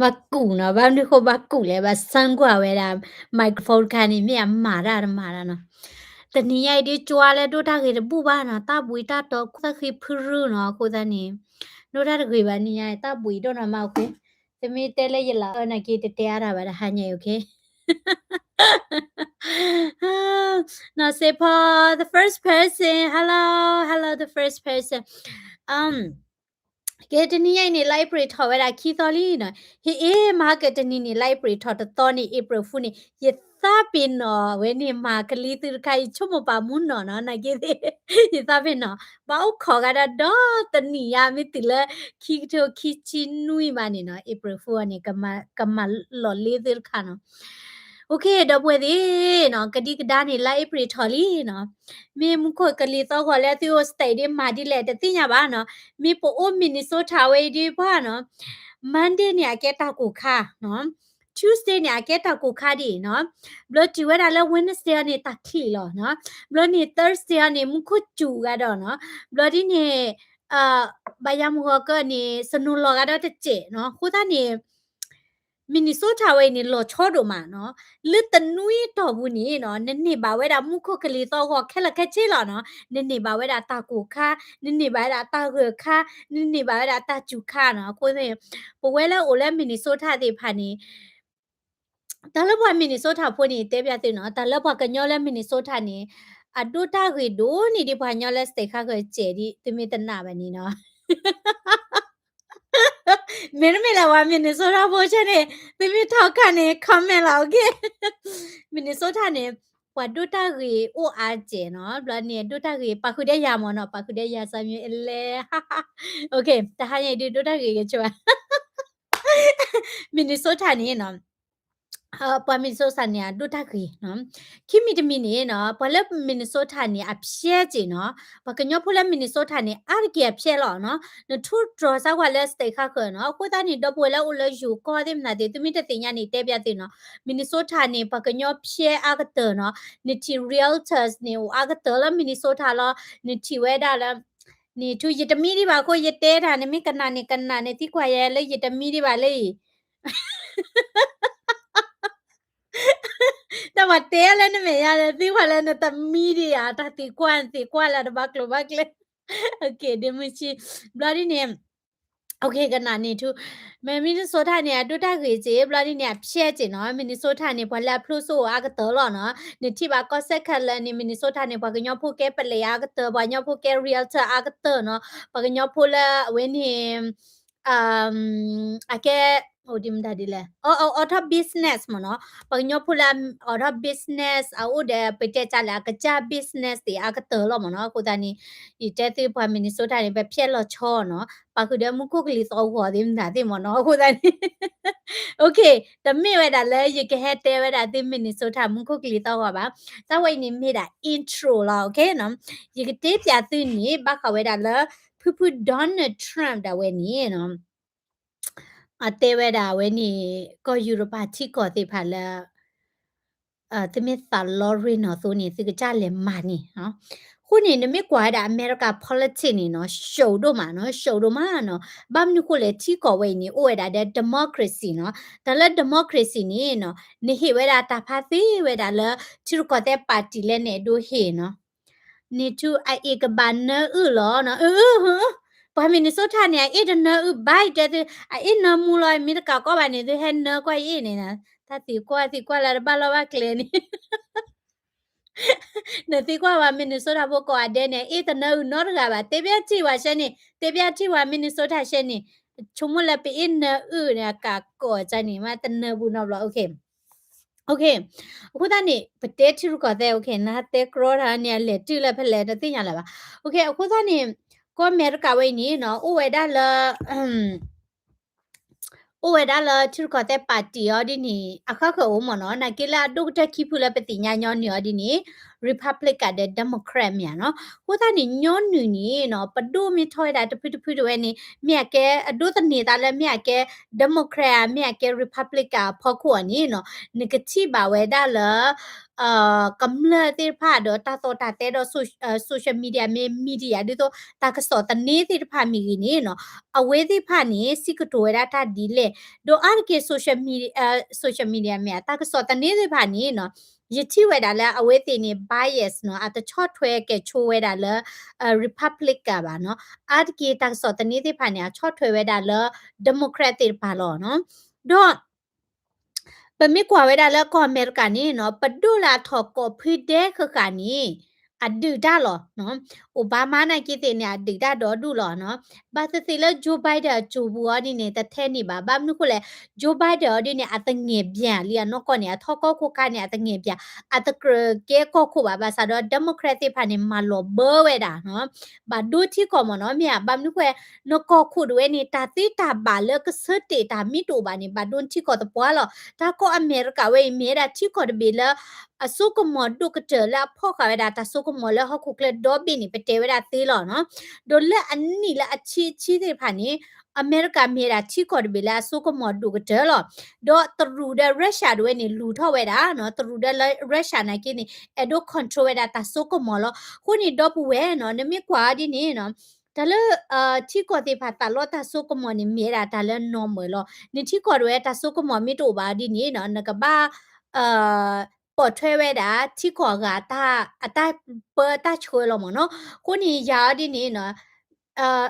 ဘၣ်ကူးနီၤ, ဘၣ်မနုၤဃိဘၣ်ကူးလဲၣ်, ဘၣ်ဆၢကွၢ်ဝဲဒၣ် microphone တခါန့ၣ် မ့ၢ်အမၤတၢ်တမၤတၢ်နီၤ. တနံၤညါအံၤဒ်ကွၢ်လၢဒိၣ်တၢ်ဂ့ၤတဘူၣ်ဘၣ်နီၤ, တၢ်ဘှံးတၢ်တီ ခိၣ်သၣ်ဃံဖုရုနီၤ, အဃိသတးန့ၣ် ဒိၣ်တၢ်တဂ့ၤဘၣ်နံၤညါအံၤ တၢ်ဘှံးဒိၣ်နီၤမးအဃိ, တမ့ၢ်တဲလၢယလီၤအၢနာ်က့ တတဲအါတၢ်ဘၣ်တဟါညါအံၤ okay. နီၢ်စ့ဖီ the first person, hello, hello, the first person. ကဲ တနံၤညါအံၤန့ၣ် လါအ့ဖြ့ၣ်ထီၣ်ဝဲဒၣ်ခံသီလံနီၤ. ဟ့ၣ်အ့ မၤကတနံၤန့ၣ် လါအ့ဖြ့ၣ်ထီၣ်တသီန့ၣ် အ့ဖြ့ၣ်ဖူန့ၣ် ယသးပ့ၤနီၣ်ဝဲန့ၣ် မၤကလံၤသုတခါအံၤ ဆိကမိၣ်ပာ်မူနီၢ်နီၤ နာ်က့သ့ၣ် ယသးပ့ၤနီၣ် ဘၣ်အိၣ်ခိးဂၤဒီးဒီတနံၣ်ယါ မ့ၢ်တုၤလၢခံကထိခံဆံနွံမးန့ၣ်နီၤ အ့ဖြ့ၣ်ဖူအံၤန့ၣ် ကမၤလီၢ်လ့သုတခါနီၤ. Okay ဒီပုၢ်ဝဲၢ်သ့ၣ်နီၤ ကဒံကဒါန့ၣ် လါအ့ဖြ့ၣ်ထီၣ်လံနီၤ. မ့ၢ်မူခိၣ်ကလံၤသီဂီၤလၢသုအိၣ် state ဒ်မၤဒ်လဲၣ်တသ့ၣ်ညါဘၣ်နီၤ. မ့ၢ်ပအိၣ် Minnesota ဝဲအံၤဒ်ပှၤနီၤ Monday န့ၣ် အကဲတၢ်ကိၢ်ခါနီၤ. Tuesday န့ၣ် အကဲတၢ်ကိၢ်ခါဒ်အံၤနီၤ. ဘျီတုၤဝဲဒၣ်လၢ Wednesday န့ၣ် တၢ်ချံးလီၤနီၤ. ဘျီန့ၣ် Thursday န့ၣ် မူခိၣ်စူၤဂၤဒီးနီၤ. ဘျီဒ်န့ၣ် ဘၣ်ယၤမုၢ်ဂီၤကၢန့ၣ် snow လီၤဂၤဒီးတစဲးနီၤ. အဃိသတးန့ၣ် Minnesota ဝဲအံၤန့ၣ် လီၤဆီဒိၣ်မးနီၤ. လၢတနွံအတီၢ်ပူၤန့ၣ်နီၤ နန့ၢ်ဘၣ်ဝဲဒၣ်မူခိၣ်ကလံၤသီဂီၤခဲလၢာ်ခဲဆ့လီၤနီၤ. နန့ၢ်ဘၣ်ဝဲဒၣ်တၢ်ကိၢ်ခါ, နန့ၢ်ဘၣ်ဝဲဒၣ်တၢ်ဂၢၢ်ခါ, နန့ၢ်ဘၣ်ဝဲဒၣ်တၢ်စူၤခါနီၤ. အဃိန့ၣ် ပဝဲလၢအိၣ်လၢ Minnesota သ့ၣ်တဖၣ်န့ၣ် တၢ်လၢပှၤ Minnesota ဖိန့ၣ် တဲပျးသုနီၤ, တၢ်လၢပှၤကညီလၢ Minnesota န့ၣ် အဒိၣ်တၢ်ဂ့ၤဒိၣ်န့ၢ်ဒံးပှၤကညီလၢ state ခါဃၢၤစဲးဒ် သုမ့ၢ်တနာ်ဘၣ်န့ၣ်နီၤ. မ့တမ့ၢ်လၢပှၤ Minnesota ဖိဆဲန့ၣ် သုမ့ၢ်ထီၣ်ခါန့ၣ် comment လီၤ okay. Minnesota န့ၣ် ပှၤဒိၣ်တၢ်ဂ့ၤအိၣ်အါစဲးနီၤ, ဘျီန့ၣ် ဒိၣ်တၢ်ဂ့ၤ ပာ်ဃုာ်ဒီးယၤမ့ၢ်နီၤ, ပာ်ဃုာ်ဒီးယၤ စၢ်မ့ၢ်အလဲ okay တဟါညါအံၤဒုး ဒိၣ်တၢ်ဂ့ၤကဲဆိ Minnesota န့ၣ်နီၤ ပှၤ Minnesota န့ၣ် အဒိၣ်တၢ်ဂ့ၤနီၤ. ခံမံၤတမံၤန့ၣ်နီၤ ပှၤလၢ Minnesota န့ၣ် အဖျဲးစ့ၢ်နီၤ, ပှၤကညီဖိလၢ Minnesota န့ၣ် အါတက့ၢ်အဖျဲးလီၤနီၤ. နထိၣ်တြီၤစၢ်ကွၢ်လၢ state ခါဃၢၤနီၤ. အဃိသတးန့ၣ် ဒီပုၢ်ဝဲၢ်လၢအိၣ်လၢယိၤကီၢ်သ့ၣ်မနုၤသ့ၣ် သုမ့ၢ်တသ့ၣ်ညါန့ၣ် တဲပျးသုနီၤ. Minnesota န့ၣ် ပှၤကညီဖျဲးအါကတၢၢ်နီၤ. နထံၣ် realtors န့ၣ် အိၣ်အါကတၢၢ်လၢ Minnesota လီၤ. နထံၣ်ဝဲဒၣ်လၢ န့ၣ်ထူ ယတမံဒံးဘၣ်အဃိ ယတဲတၢ် နမ့ၢ်ကနၣ်န့ၣ်ကနၣ်န့ၣ် သံကွၢ်ယၤလၢယတမံဒံးဘၣ်လၢအံၤ တၢ်ပှၤတဲလၢနမဲာ်ညါလၢ သံကွၢ်လၢနတမံဒံးဧါ, တၢ်သံကွၢ် နသံကွၢ်လၢတဘၣ်ကျိၤဘၣ်ကျဲ okay ဒ့မုၢ်ဆံ ဘျီဒ်န့ၣ် okay ကနၣ်န့ၣ်ထူ မ့ၢ် Minnesota န့ၣ် အဒိၣ်တၢ်ဂ့ၤစ့ၢ် ဘျီဒ်န့ၣ် အဖျဲးစ့ၢ်နီၤ. Minnesota န့ၣ် ပှၤလၢအဖျိစိအိၣ်အါကတၢၢ်လီၤနီၤ. နထံၣ်ဘၣ်ကီၢ်စဲၣ်ခဲလၢာ်န့ၣ် Minnesota န့ၣ် ပှၤကညီဖိကဲပလဲာ်အါကတၢၢ်, ပှၤကညီဖိကဲ realtor အါကတၢၢ်နီၤ. ပှၤကညီဖိလၢအဝဲန့ၣ် အကဲ အိၣ်ဒံးမတၤဒ်လဲၣ်, အိးထီၣ် business မ့ၢ်နီၤ, ပှၤကညီဖိလၢအိးထီၣ် business အအိၣ်ဒီး ပတဲကလဲၣ် အကစၢ် business သ့ၣ်အါကတၢၢ်လီၤမ့ၢ်နီၤ. အဃိသတးန့ၣ် ယတဲသုပှၤ Minnesota န့ၣ် ပဖျဲးလီၤဆီနီၤ, ပာ်ဃုာ်ဒီးမူခိၣ်ကလံၤသီဂီၤသ့ၣ်မနုၤသ့ၣ်မ့ၢ်နီၤ. အဃိသတးန့ၣ် okay တမ့ၢ်ဝဲဒၣ်လၢယကဟဲတဲဝဲဒၣ်သု Minnesota မူခိၣ်ကလံၤသီဂီၤဘၣ်. တၢ်ဝဲအံၤန့ၣ်မ့ၢ်ဒၣ် intro လီၤ okay နီၤ. ယကတဲပျးသုန့ၣ် ဘၣ်ဃးဝဲဒၣ်လၢ ဖုဖု Donald Trump ဒၣ်ဝဲန့ၣ်နီၤ အတဲဝဲဒၣ်ဝဲန့ၣ် ကီၢ်ယူရပၤထံကီၢ်သ့ၣ်တဖၣ်လၢ သုမ့ၢ်သးလီရ့နီၢ်သိန့ၣ် သုကစၢ်လဲၤမၤန့ၣ်နီၤ. အဃိန့ၣ် နမ့ၢ်ကွၢ်ဝဲဒၣ် America politics န့ၣ်နီၤ ရှုပ်ဒိၣ်မးနီၤ, ရှုပ်ဒိၣ်မးနီၤ. ဘၣ်မနုၤဃိလဲၣ် ထံကီၢ်ဝဲအံၤန့ၣ် အိၣ်ဝဲဒၣ်ဒီး democracy နီၤ. တၢ်လၢ democracy န့ၣ်နီၤ နဟ့ၣ်ဝဲဒၣ်တၢ်ဖးသ့ဝဲဒၣ်လၢ ထံရူၢ်ကီၢ်သဲး party လၢနအဲၣ်ဒိးဟ့ၣ်နီၤ. န့ၣ်ထူ အအ့ၣ်ကဘၣ်နၢအုၣ်လီၤနီၤ. အၢ ပှၤ Minnesota န့ၣ် အအ့ၣ်တနၢအုၣ်ဘၣ် ယတဲသု, အအ့ၣ်နၢမူလီၤ, မ့ၢ်တကးကီဘၣ်န့ၣ် သုဟဲနၢကွၢ်ယအ့ၣ်န့ၣ်နီၤ. တၢ်သံကွၢ် သံကွၢ်လၢတဘၣ်လီၢ်ဘၣ်ကျဲန့ၣ် နသံကွၢ်ဝဲ Minnesota ဖိကိးဂၤဒဲးန့ၣ် အအ့ၣ်တနၢအုၣ်နီတဂၤဘၣ်. တဲဘၣ်ထံၣ်ဝဲရှဲန့ၣ်, တဲဘၣ်ထံၣ်ဝဲ Minnesota ရှဲန့ၣ်, ဆိကမိၣ်လၢပအ့ၣ်နၢအုၣ်န့ၣ် အကးကိးကန့ၣ် မ့ၢ်တနၢပူၤနီတဘျီ. Okay, okay, အဃိသတးန့ၣ် ပတဲထံရူၢ်ကီၢ်သဲး okay နတဲကြီတၢ်န့ၣ် အလဲၤတုၤလၢဖဲလဲၣ် တသ့ၣ်ညါလၢၤဘၣ်. Okay, အဃိသတးန့ၣ် ကီၢ်အမဲရကၤဝဲအံၤန့ၣ်နီၤ အိၣ်ဝဲဒၣ်လၢ အိၣ်ဝဲဒၣ်လၢထံရူၢ်ကီၢ်သဲး party အီၤဒ်န့ၣ် အဃၣ်ဃၢၤအိၣ်မ့ၢ်နီၤ. နာ်က့လၢအဒိၣ်ကတၢၢ်ခံဖုလၢပသ့ၣ်ညါညီနုၢ်အီၤဒ်န့ၣ် Republican ဒီး Democrat မ့ၢ်ဧါနီၤ. အဃိသတးန့ၣ် ညီနုၢ်န့ၣ်နီၤ ပဒိၣ်မ့ၢ်ထီၣ်ဝဲဒၣ်တဖုတဖုတဝဲန့ၣ် မ့ၢ်အကဲ အဒိးသန့ၤသးလၢမ့ၢ်အကဲ Democrat ဧါ မ့ၢ်အကဲ Republican အဖီခိၣ်အီၤန့ၣ်နီၤ နကထံၣ်ဘၣ်ဝဲဒၣ်လၢ ကမျၢၢ်သ့ၣ်တဖၣ်ဒီးတၢ်သီၣ်တၢ်သဲဒီး social media မ့ၢ် media ဒ်သိး တၢ်ကစီၣ်သန့သ့ၣ်တဖၣ်မ့ၢ်ဂ့ၤန့ၣ်နီၤ အဝဲသ့ၣ်တဖၣ်န့ၣ် စံးကတိၤဝဲဒၣ်တၢ်ဒ်လဲၣ် ဒီးအါတက့ၢ် social media မ့ၢ်ဧါ တၢ်ကစီၣ်သန့သ့ၣ်တဖၣ်န့ၣ်နီၤ ယထံၣ်ဝဲဒၣ်လၢအဝဲသ့ၣ်န့ၣ် bias နီၤ အတဆီၣ်ထွဲကဲၤဆိဝဲဒၣ်လၢ Republican ဘၣ်နီၤ အါတက့ၢ်တၢ်ကစီၣ်သန့သ့ၣ်တဖၣ်န့ၣ် အဆီၣ်ထွဲဝဲဒၣ်လၢ Democrat သ့ၣ်တဖၣ်လီၤနီၤ ဒီး ပမ့ၢ်ကွၢ်ဝဲဒၣ်လၢကီၢ်အမဲရကၤန့ၣ်နီၤ ပဒိၣ်လၢအထီၣ်ကိးဖုဒဲဃၣ်ဃၣ်န့ၣ် အဒုးတၢ်လီၤ. Obama နာ်က့သ့ၣ်န့ၣ် အဒုးတၢ်ဒီဒူၣ်လီၤနီၤ. ဘၣ်သ့ၣ်သ့ၣ်လၢ Joe Biden အစိၤပူၤအီၤဒ်န့ၣ် တထဲန့ၣ်ဘၣ်. ဘၣ်မနုၤဃိလဲၣ် Joe Biden အီၤဒ်န့ၣ် အသငဲၣ်ဘၠၣ်လံအနီၢ်ကီၢ်န့ၣ် အထီၣ်ကီၢ်ခိၣ်ခါန့ၣ် အသငဲၣ်ဘၠၣ် အတကြၢးကဲကီၢ်ခိၣ်ဘၣ်. ဘၣ်ဆၣ်ဒီး Democrat သ့ၣ်တဖၣ်န့ၣ် မၤလီၤဘၢဝဲဒၣ်နီၤ ဘၣ်ဒိထံကီၢ်မ့ၢ်နီၤ မ့ၢ်ဧါ. ဘၣ်မနုၤဃိ နကီၢ်ခိၣ်တဝဲန့ၣ် တၢ်သ့တၢ်ဘၣ်လၢကဆၢတဲာ်တၢ်မ့ၢ်တအိၣ်ဘၣ်န့ၣ် ဘၣ်ဒိထံကီၢ်သပှၢ်လီၤ. တၢ်ကီၢ်အမဲရကၤဝဲအံၤ မ့ၢ်ဝဲဒၣ်ထံကီၢ်တဘ့ၣ်လၢ အစိကမီၤဒိၣ်ကတၢၢ်လၢအဖီၣ်ဃာ်ဝဲဒၣ်တၢ်စိကမီၤလၢဟီၣ်ခိၣ်ချၢဒီဘ့ၣ်န့ၣ် ပတဲဝဲဒၣ်သ့လီၤနီၤ. ဒီးလၢအနံၣ်လၢအဆံအဆံသ့ၣ်တဖၣ်န့ၣ် အမဲရကၤမ့ၢ်ဝဲဒၣ်ထံကီၢ်တဘ့ၣ်လၢအစိကမီၤဒိၣ်ကတၢၢ်လီၤ. ဒီးတရူးဒီး Russia တဝဲန့ၣ် လူၤထီၣ်ဝဲဒၣ်နီၤ. တရူးဒီး Russia နာ်က့န့ၣ် အဲၣ်ဒိး control ဝဲဒၣ်တၢ်စိကမီၤလီၤ. အဃိန့ၣ် ဒီပုၢ်ဝဲၢ်နီၤ နမ့ၢ်ကွၢ်အီၤဒ်န့ၣ်နီၤ တၢ်လၢ ထံကီၢ်သ့ၣ်တဖၣ်သးလီတၢ်စိကမီၤန့ၣ် မ့ၢ်ဝဲဒၣ်တၢ်လၢ normal လီၤ. နထံကီၢ်တဝဲတၢ်စိကမီၤမ့ၢ်တအိၣ်ဘၣ်အီၤဒ်န့ၣ်နီၤ နကဘၣ် ပိာ်ထွဲဝဲဒၣ်ထံကီၢ်အဂၤ အတၢ်ပၢတၢ်ဆှၢလီၤမ့ၢ်နီၤ. အဃိန့ၣ် ယၤအီၤဒ်န့ၣ်နီၤ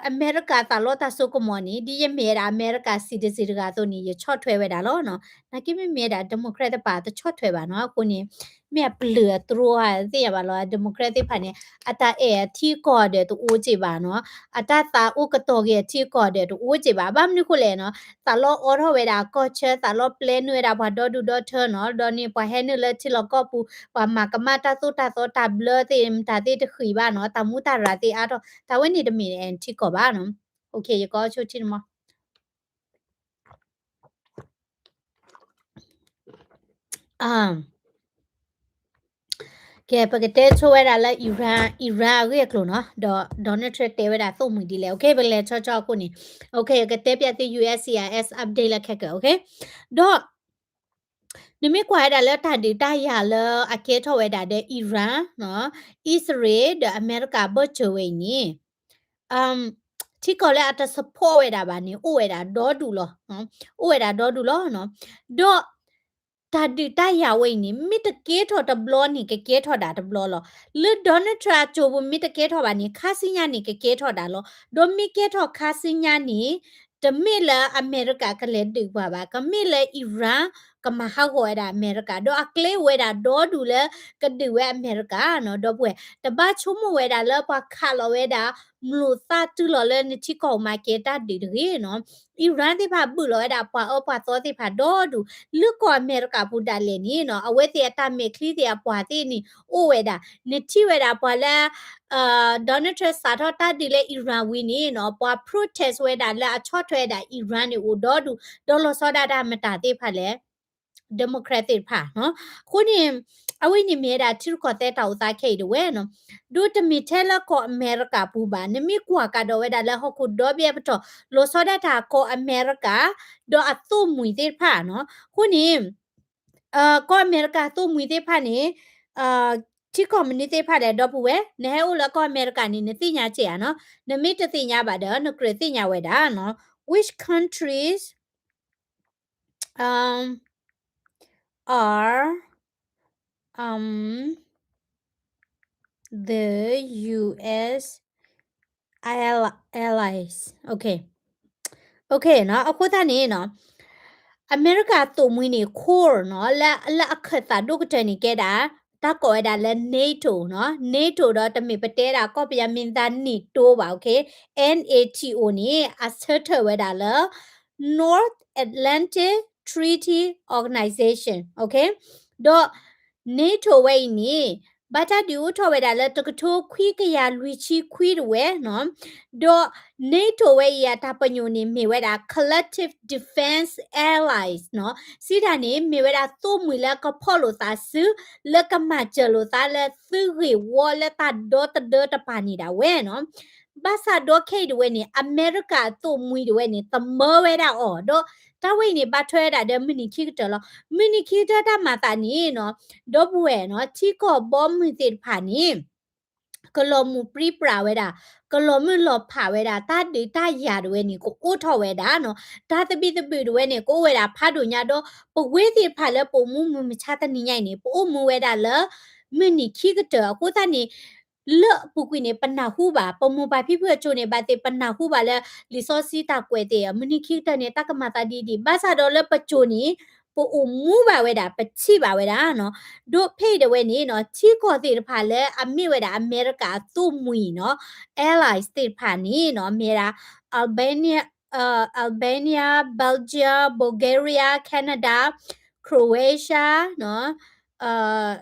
အမဲရကၤသးလီတၢ်စိကမီၤန့ၣ် ဒ်ယမ့ၢ်ဝဲဒၣ်အမဲရကၤ citizen တဂၤအသိးန့ၣ် ယဆီၣ်ထွဲဝဲဒၣ်လီၤနီၤ. နာ်က့မ့မ့ၢ်ဝဲဒၣ် Democrat တပၤ တဆီၣ်ထွဲဘၣ်နီၤ. အဃိန့ၣ် မ့ၢ်အပျၢၤအတြီဧါ သ့ၣ်ညါဘၣ်လီၤ. Democrat သ့ၣ်တဖၣ်န့ၣ် အတၢ်အဲၣ်အထံအကီၢ်ဒီးတအိၣ်က့ဘၣ်နီၤ. အတၢ်သးအိၣ်ကတီၤက့ၤအထံအကီၢ်ဒီးတအိၣ်က့ဘၣ်. ဘၣ်မနုၤဃိလဲၣ်နီၤ သးလီအီထီၣ်ဝဲဒၣ်အကီၢ်ဆၢ သးလီပျဲနုာ်ဝဲဒၣ်ပှၤဒီဒူၣ်ဒီထၢနီၤ. ဒီးန့ၣ်ပှၤဟဲနုာ်လၢထံလီၢ်ကီၢ်ပူၤ ပှၤမၤကမၣ်တၢ်သိၣ်တၢ်သီတၢ်ဘျၢသ့ၣ် မတၤသ့ၣ်တဃံးဘၣ်နီၤ. တၢ်မူတၢ်ရၢ်သ့ၣ်အါထီၣ် တၢ်ဝဲန့ၣ်တမ့ၢ်အဲၣ်ထံကီၢ်ဘၣ်နီၤ. ယကီဆိထံတမီ ကဲ ပကတဲဆိဝဲဒၣ်လၢ Iran, Iran အဂ့ၢ်အကျိၤနီၤ, ဒီး Donald Trump တဲဝဲဒၣ်သိၣ်မှံၤဒ်လဲၣ်. ပကလဲၤဆီဆီအဃိန့ၣ်, ကတဲပျးသု USCIS update လၢခဲကၢၢ်. ဒီး နမ့ၢ်ကွၢ်ဝဲဒၣ်လၢတၢ်ဒုးတၢ်ယၤလၢအကဲထီၣ်ဝဲဒၣ်ဒီး Iran, အံၣ်စရ့လး ဒီးအမဲရကၤဘၢၣ်စၢၤဝဲအံၤန့ၣ် ထံကီၢ်လၢအတ support ဝဲဒၣ်ဘၣ်န့ၣ် အိၣ်ဝဲဒၣ်ဒီဒူၣ်လီၤ. အိၣ်ဝဲဒၣ်ဒီဒူၣ်လီၤ. ဒီး တၢ်ဒုးတၢ်ယၤဝဲအံၤန့ၣ် မ့ၢ်တကဲထီၣ်တဘျီန့ၣ် ကကဲထီၣ်ဒၣ်တဘျီလီၤ. လၢ Donald Trump အစိၤပူၤမ့ၢ်တကဲထီၣ်ဘၣ်န့ၣ် ခါဆူညါန့ၣ် ကကဲထီၣ်ဒၣ်လီၤ. ဒီးမ့ၢ်ကဲထီၣ်ခါဆူညါန့ၣ် တမ့ၢ်လၢအမဲရကၤကလဲၤဒုးပှၤဘၣ်, ကမ့ၢ်လၢ Iran ကမၤဟးဂီၤဝဲဒၣ်အမဲရကၤ, ဒီးအကျဲအိၣ်ဝဲဒၣ်ဒီဒူၣ်လၢကဒုးဝဲအမဲရကၤနီၤ. ဒီပုၢ်ဝဲၢ် တဘၣ်ဆိကမိၣ်ဝဲဒၣ်လၢပှၤခးလီၤဝဲဒၣ် မျိာ်သၣ်တုၤလီၤလၢနထံကီၢ်မၤကဲတၢ်ဒုးတဂ့ၤနီၤ. Iran သ့ၣ်တဖၣ်ဘုၣ်လီၤဝဲဒၣ်ပှၤအၢပှၤသီသ့ၣ်တဖၣ်ဒီဒူၣ်, လၢကီၢ်အမဲရကၤပူၤဒၣ်လဲာ်န့ၣ်နီၤ, အဝဲသ့ၣ်အတၢ်မဲာ်ချံသ့ၣ်အပှၤသ့ၣ်န့ၣ် အိၣ်ဝဲဒၣ်, နထံၣ်ဝဲဒၣ်ပှၤလၢ Donald Trump စးထီၣ်တၢ်ဒုးလၢ Iran ဝံၤန့ၣ်နီၤ, ပှၤ protest ဝဲဒၣ်လၢအဆီၣ်ထွဲဝဲဒၣ် Iran န့ၣ်အိၣ်ဒီဒူၣ်, ဒီးလီၤဆီဒၣ်တၢ်မတၤသ့ၣ်တဖၣ်လဲၣ် Democrat သ့ၣ်တဖၣ်နီၤ. အဃိန့ၣ် အဝဲန့ၣ်မ့ၢ်ဝဲဒၣ်ထံရူၢ်ကီၢ်သဲးတၢ်အိၣ်သးခဲအံၤတဝဲနီၤ. ဒီးတမ့ၢ်ထဲလၢကီၢ်အမဲရကၤပူၤဘၣ်, နမ့ၢ်ကွၢ်ကဒီးဝဲဒၣ်လၢဟီၣ်ခိၣ်ဒီဘ့ၣ်အပတီၢ် လီၤဆီဒၣ်တၢ်ကီၢ်အမဲရကၤ ဒီးအသိၣ်မှံၤသ့ၣ်တဖၣ်နီၤ. အဃိန့ၣ် ကီၢ်အမဲရကၤအသိၣ်မှံၤသ့ၣ်တဖၣ်န့ၣ် ထံကီၢ်မနုၤသ့ၣ်တဖၣ်လဲၣ် ဒီပုၢ်ဝဲၢ်, နဟဲအိၣ်လၢကီၢ်အမဲရကၤန့ၣ် နသ့ၣ်ညါစ့ၢ်ဧါနီၤ. နမ့ၢ်တသ့ၣ်ညါဘၣ်ဒီး နကြၢးသ့ၣ်ညါဝဲဒၣ်နီၤ. Which countries um, are um, the U S al- allies. Okay. Okay နီၤ, အဃိသတးန့ၣ်နီၤ, အမဲရကၤသိၣ်မှံၤန့ၣ် core နီၤ, လၢ လၢအခၢၣ်သးဒိၣ်ကတၢၢ်န့ၣ်ကဲဒၣ် တၢ်ကိးဝဲဒၣ်လၢ NATO နီၤ, NATO ဒီးတမ့ၢ်ပတဲဒၣ်ကီၢ်ပယီၤမ့ၢ်သး NATO ဘၣ်, okay, NATO န့ၣ် အဆၢထၢၣ်ဝဲဒၣ်လၢ North Atlantic Treaty Organization, okay, ဒီး NATO ဝဲအံၤန့ၣ် ဘၣ်တၢ်ဒုးအိၣ်ထီၣ်ဝဲဒၣ်လၢတကထိခွံကယၤလွံၢ်ဆံခွံတဝဲနီၤ, ဒီး NATO ဝဲအံၤအတၢ်ပညိၣ်န့ၣ်မ့ၢ်ဝဲဒၣ် Collective Defense Allies နီၤ, စံးတၢ်န့ၣ် မ့ၢ်ဝဲဒၣ်သိၣ်မှံၤလၢကဖီၣ်လိာ်သးစု လၢကမၤစၢၤလိာ်သးလၢသုးဂ့ၢ်ဝီလၢတၢ်ဒီသဒၢတပၤန့ၣ်ဒၣ်ဝဲနီၤ. ဘၣ်ဆၣ်ဒီးခဲအံၤတဝဲန့ၣ် အမဲရကၤအသိၣ်မှံၤတဝဲန့ၣ် သမၢဝဲဒၣ်အီၤ, ဒီးတၢ်ဝဲအံၤန့ၣ် ဘၣ်ထွဲဝဲဒၣ်ဒီးမုၢ်နံၤခံကတၢၢ်လီၤ. မုၢ်နံၤခံကတၢၢ်တၢ်မၤသးန့ၣ်နီၤ, ဒီပုၢ်ဝဲၢ်နီၤ, ထံကီၢ်ဘီမုၢ်သ့ၣ်တဖၣ်န့ၣ် ကလီၤမုၢ်ပြံပြးဝဲဒၣ်, ကလီၤမုၢ်လီၤဖးဝဲဒၣ်, တၢ်ဒုးတၢ်ယၤတဝဲန့ၣ် ကအိၣ်ထီၣ်ဝဲဒၣ်နီၤ, တၢ်သဘံၣ်သဘုၣ်တဝဲန့ၣ် ကအိၣ်ဝဲဒၣ်ဖးဒိၣ်ညါဒီး ပဝဲသ့ၣ်တဖၣ်လၢပအိၣ်မူမုၢ်မဆါတနံၤညါအံၤန့ၣ် ပအိၣ်မူဝဲဒၣ်လၢ မုၢ်နံၤခံကတၢၢ်အဃိသတးန့ၣ် လၢအပူၤကွံာ်န့ၣ် ပနၢ်ဟူဘၣ်, ပမိၢ်ပၢ်ဖံဖုအစိၤန့ၣ် ဘၣ်သ့ၣ်ပနၢ်ဟူဘၣ်လၢ လံာ်စီဆှံတၢ်ကွဲးသ့ၣ် မုၢ်နံၤခံကတၢၢ်န့ၣ် တၢ်ကမၤသးဒ်ဒ်, ဘၣ်ဆၣ်ဒီးလၢပစိၤန့ၣ် ပအိၣ်မူဘၣ်ဝဲဒၣ်, ပထံၣ်ဘၣ်ဝဲဒၣ်နီၤ. ဒီးဖဲအံၤတဝဲန့ၣ်နီၤ, ထံကီၢ်သ့ၣ်တဖၣ်လၢအမ့ၢ်ဝဲဒၣ်အမဲရကၤအသိၣ်မှံၤနီၤ, allies သ့ၣ်တဖၣ်န့ၣ်နီၤ, မ့ၢ်ဝဲဒၣ် Albania, uh, Albania, Belgium, Bulgaria, Canada, Croatia နီၤ, uh,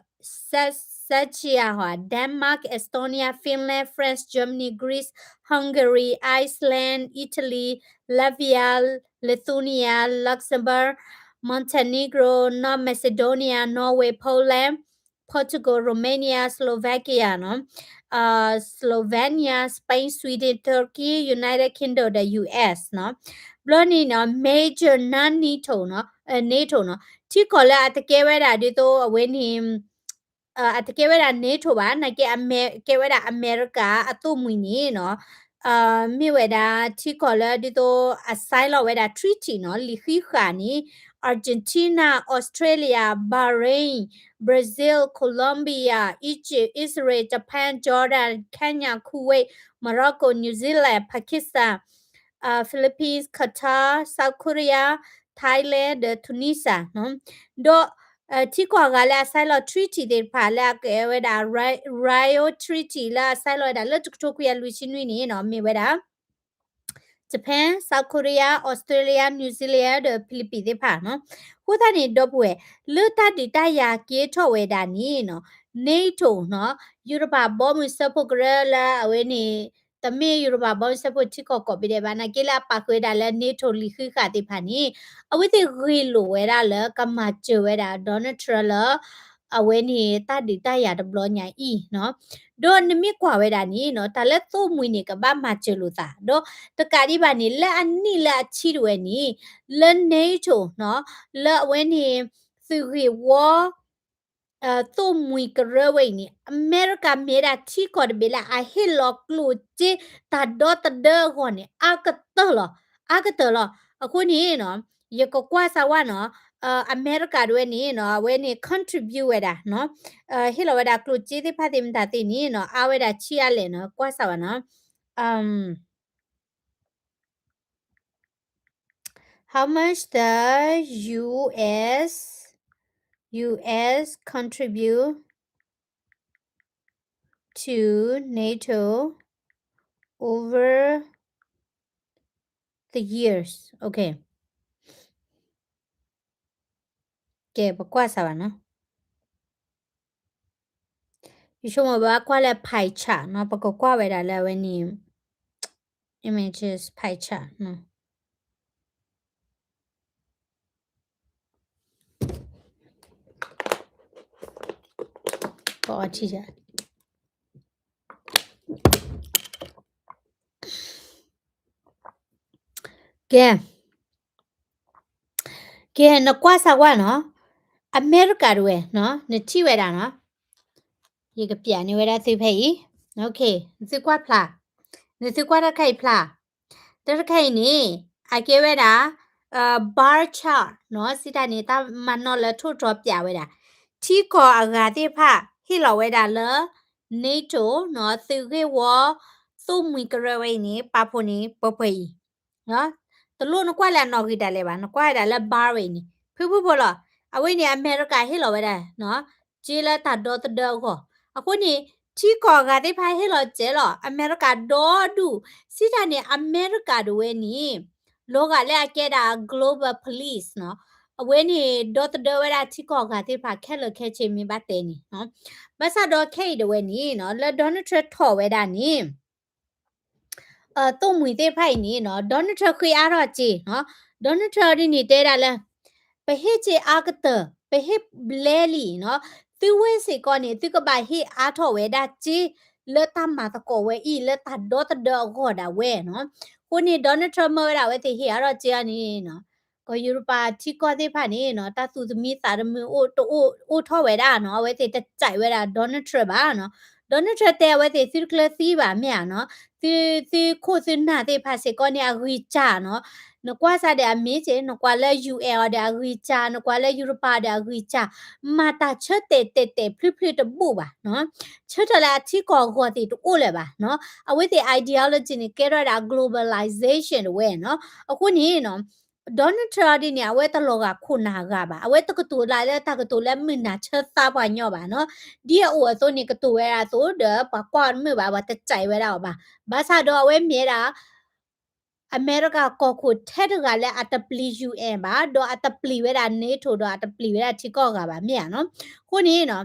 Czechia, Denmark, Estonia, Finland, France, Germany, Greece, Hungary, Iceland, Italy, Latvia, Lithuania, Luxembourg, Montenegro, North Macedonia, Norway, Poland, Portugal, Romania, Slovakia နီၤ, Slovenia, Spain, Sweden, Turkey, United Kingdom ဒီး U S နီၤ. ဘျီန့ၣ်နီၤ major non-NATO နီၤ, NATO နီၤ, ထံကီၢ်လၢအတကဲဝဲဒၣ်ဒ်သိးအဝဲန့ၣ် အတကဲဝဲဒၣ် NATO ဘၣ်, နာ်က့ ကဲဝဲဒၣ်အမဲရကၤအသိၣ်မှံၤန့ၣ်နီၤ, မ့ၢ်ဝဲဒၣ်ထံကီၢ်လၢဒ်သိးအ sign လီၤဝဲဒၣ် treaty နီၤ, လံာ်ဃံးဃာ်န့ၣ် Argentina, Australia, Bahrain, Brazil, Colombia, Egypt, Israel, Japan, Jordan, Kenya, Kuwait, Morocco, New Zealand, Pakistan, Philippines, Qatar, South Korea, Thailand ဒီး Tunisia နီၤ. ဒီး ထံကီၢ်အဂၤလၢအ sign လီၤ treaty သ့ၣ်တဖၣ်လၢအကဲဝဲဒၣ် Rio Treaty လၢအ sign လီၤဝဲဒၣ်လၢတကထိခွံကယၤလွံၢ်ဆံနွံန့ၣ်နီၤ, မ့ၢ်ဝဲဒၣ် Japan, South Korea, Australia, New Zealand ဒီး Philippines သ့ၣ်တဖၣ်နီၤ. အဃိသတးန့ၣ် ဒီပုၢ်ဝဲၢ် လၢတၢ်ဒုးတၢ်ယၤကဲထီၣ်ဝဲဒၣ်န့ၣ်နီၤ, NATO နီၤ, ယူရပၤဘီမုၢ်စၢဖှိၣ်ကရၢလၢအဝဲန့ၣ် တမ့ၢ်ယူရပၤဘီမုၢ်စၢဖှိၣ်ထံကီၢ်ကိးဘ့ၣ်ဒဲးဘၣ်, နာ်က့လၢအပာ်ဃုာ်ဝဲဒၣ်လၢ NATO လံာ်ဃံးဃာ်သ့ၣ်တဖၣ်န့ၣ် အဝဲသ့ၣ်ဂ့ၢ်လိာ်ဝဲဒၣ်လၢကမၤစၢၤဝဲဒၣ် Donald Trump လၢ အဝဲန့ၣ်တၢ်ဒုးတၢ်ယၤတဘျီညါအံၤနီၤ. ဒီးနမ့ၢ်ကွၢ်ဝဲဒၣ်န့ၣ်နီၤ, တၢ်လၢသိၣ်မှံၤန့ၣ် ကဘၣ်မၤစၢၤလိာ်သး, ဒီးတကးဒံးဘၣ်န့ၣ် လၢအနံၣ်လၢအဆံတဝဲန့ၣ် လၢ NATO နီၤ, လၢအဝဲန့ၣ် သုးဂ့ၢ်ဝီ သိၣ်မှံၤကရၢဝဲအံၤန့ၣ် အမဲရကၤမ့ၢ်ဝဲဒၣ်ထံကီၢ်တဘ့ၣ်လၢအဟ့ၣ်လီၤကျိၣ်စ့တၢ်ဒီသဒၢအဂီၢ်န့ၣ် အါကတၢၢ်လီၤ, အါကတၢၢ်လီၤ. အဃိန့ၣ်နီၤ, ယကကွၢ်စၢ်ဝဲနီၤ, အမဲရကၤတဝဲန့ၣ်နီၤ, အဝဲန့ၣ် contribute ဝဲဒၣ်နီၤ, ဟ့ၣ်လီၤဝဲဒၣ်ကျိၣ်စ့သ့ၣ်တဖၣ်သ့ၣ်မတၤသ့ၣ်န့ၣ်နီၤ, အါဝဲဒၣ်ဆံးအါလဲၣ်နီၤ, ကွၢ်စၢ်ဝဲနီၤ. How much the U S, U S contribute to NATO over the years? Okay. ကဲ ပကွၢ်စၢ်ဘၣ်နီၤ. ယဆိကမိၣ်ဘၣ်ကွၢ်လၢ pie chart နီၤ, ပကကွၢ်ဝဲဒၣ်လၢအဝဲန့ၣ် images pie chart နီၤ. ပအီထံ ကဲ, ကဲ နကွၢ်စၢ်ဝဲနီၤ, အမဲရကၤတဝဲနီၤ, နထံၣ်ဝဲဒၣ်နီၤ, ယကပျးန့ၢ်ဝဲဒၣ်သုဖဲအံၤ, နသုကွၢ်ဖျါ, နသုကွၢ်တၢ်တခါအံၤဖျါ, တၢ်တခါအံၤန့ၣ် အကဲဝဲဒၣ် bar chart နီၤ, စံးတၢ်န့ၣ် တၢ်မၤနီၣ်လၢထိၣ်တြီၤပျးဝဲဒၣ်, ထံကီၢ်အဂၤသ့ၣ်တဖၣ် ဟ့ၣ်လီၤဝဲဒၣ်လၢ NATO နီၤ, သုးဂ့ၢ်ဝီ သိၣ်မှံၤကရၢဝဲအံၤန့ၣ် ပာ်ဖှိၣ်န့ၣ် ပှဲၤပှဲၤအံၤ တလိၣ်နကွၢ်လၢအနီၣ်ဂံၢ်ဒၣ်လဲာ်ဘၣ်, နကွၢ်ဝဲဒၣ်လၢ bar ဝဲအံၤန့ၣ် ဖုၣ်ဖုၣ်ဖိလီၤ. အဝဲန့ၣ် အမဲရကၤဟ့ၣ်လီၤဝဲဒၣ် စ့လၢတၢ်ဒီသဒၢအဂီၢ်, အဃိန့ၣ် ထံကီၢ်အဂၤသ့ၣ်တဖၣ်ဟ့ၣ်လီၤစဲးလီၤ အမဲရကၤဒီဒူၣ်, စံးတၢ်န့ၣ် အမဲရကၤတဝဲန့ၣ် လီၤဂာ်လၢအကဲဒၣ် global police နီၤ, အဝဲန့ၣ်ဒီသဒၢဝဲဒၣ်ထံကီၢ်အဂၤသ့ၣ်တဖၣ်ခဲလၢာ်ခဲဆ့မ့ၢ်ဘၣ်တဲန့ၣ်နီၤ. ဘၣ်ဆၣ်ဒီးခဲအံၤဒၣ်ဝဲန့ၣ်နီၤ လၢ Donald Trump ထီၣ်ဝဲဒၣ်န့ၣ် သိၣ်မှံၤသ့ၣ်တဖၣ်အံၤန့ၣ်နီၤ Donald Trump ဃ့အါထီၣ်စ့နီၤ. Donald Trump ဒ်န့ၣ်တဲဒၣ်လၢ ပဟ့ၣ်စ့အါကတၢၢ် ပဟ့ၣ်ဘျဲလံနီၤ. သုဝဲစ့ၢ်ကီးန့ၣ် သုကဘၣ်ဟ့ၣ်အါထီၣ်ဝဲဒၣ်စ့ လၢတၢ်မၤသကိးဝဲအံၤ လၢတၢ်ဒီသဒၢအဂီၢ်ဒၣ်ဝဲနီၤ. အဃိန့ၣ် Donald Trump မၢဝဲဒၣ်အဝဲသ့ၣ်ဟ့ၣ်အါထီၣ်စ့အါန့ၣ်နီၤ ကီၢ်ယူရပၤထံကီၢ်သ့ၣ်တဖၣ်န့ၣ်နီၤ တၢ်သူၣ်သမံသးတမုာ်အိၣ်တအိၣ်အိၣ်ထီၣ်ဝဲဒၣ်နီၤ အဝဲသ့ၣ်တစဲးဝဲဒၣ် Donald Trump ဘၣ်နီၤ. Donald Trump တဲအဝဲသ့ၣ်သုတကျၢၤသံဘၣ်မ့ၢ်ဧါနီၤ သု သုခိၣ်သုနၢ်သ့ၣ်တဖၣ်စ့ၢ်ကီးန့ၣ်အဂံၢ်စၢ်နီၤ နကွၢ်စ့ၢ်ဒီးအမ့ၢ်စ့ၢ် နကွၢ်လၢ ယူၣ်အဲၣ် အီၤဒီးအဂံၢ်စၢ် နကွၢ်လၢယူရပၤဒီးအဂံၢ်စၢ် မၤတၢ်ဆၢတဲာ်တဲာ်တဲာ်ဖျုးဖျုးတဘူၣ်ဘၣ်နီၤ ဆၢထၢၣ်လၢအထံကီၢ်အဂီၢ်သ့ၣ်တအိၣ်လၢၤဘၣ်နီၤ အဝဲသ့ၣ် ideology န့ၣ် ကဲထီၣ်ဝဲဒၣ် globalization တဝဲနီၤ အဃိန့ၣ်နီၤ Donald Trump ဒ်န့ၣ် အဝဲတလီၤဂာ်ခိၣ်နၢ်ဂၤဘၣ် အဝဲတကတိၤလၢ်လၢတၢ်ကတိၤလၢမုၢ်နၤဆၢသးပှၤညီဘၣ်နီၤ ဒ်အအိၣ်အသိးန့ၣ် ကတိၤဝဲဒၣ်အသိးဒီး ပှၤကွၢ်တမုာ်ဘၣ် ပှၤတစဲးဝဲဒၣ်အီၤဘၣ် ဘၣ်ဆၣ်ဒီးအဝဲမ့ၢ်ဝဲဒၣ် အမဲရကၤကီၢ်ခိၣ်ထဲတဂၤလၢအတပျံၤ ယူၣ်အဲၣ် ဘၣ် ဒီးအတပျံၤဝဲဒၣ် NATO ဒီးအတပျံၤဝဲဒၣ်ထံကီၢ်ဂၤဘၣ်မ့ၢ်ဧါနီၤ အဃိန့ၣ်နီၤ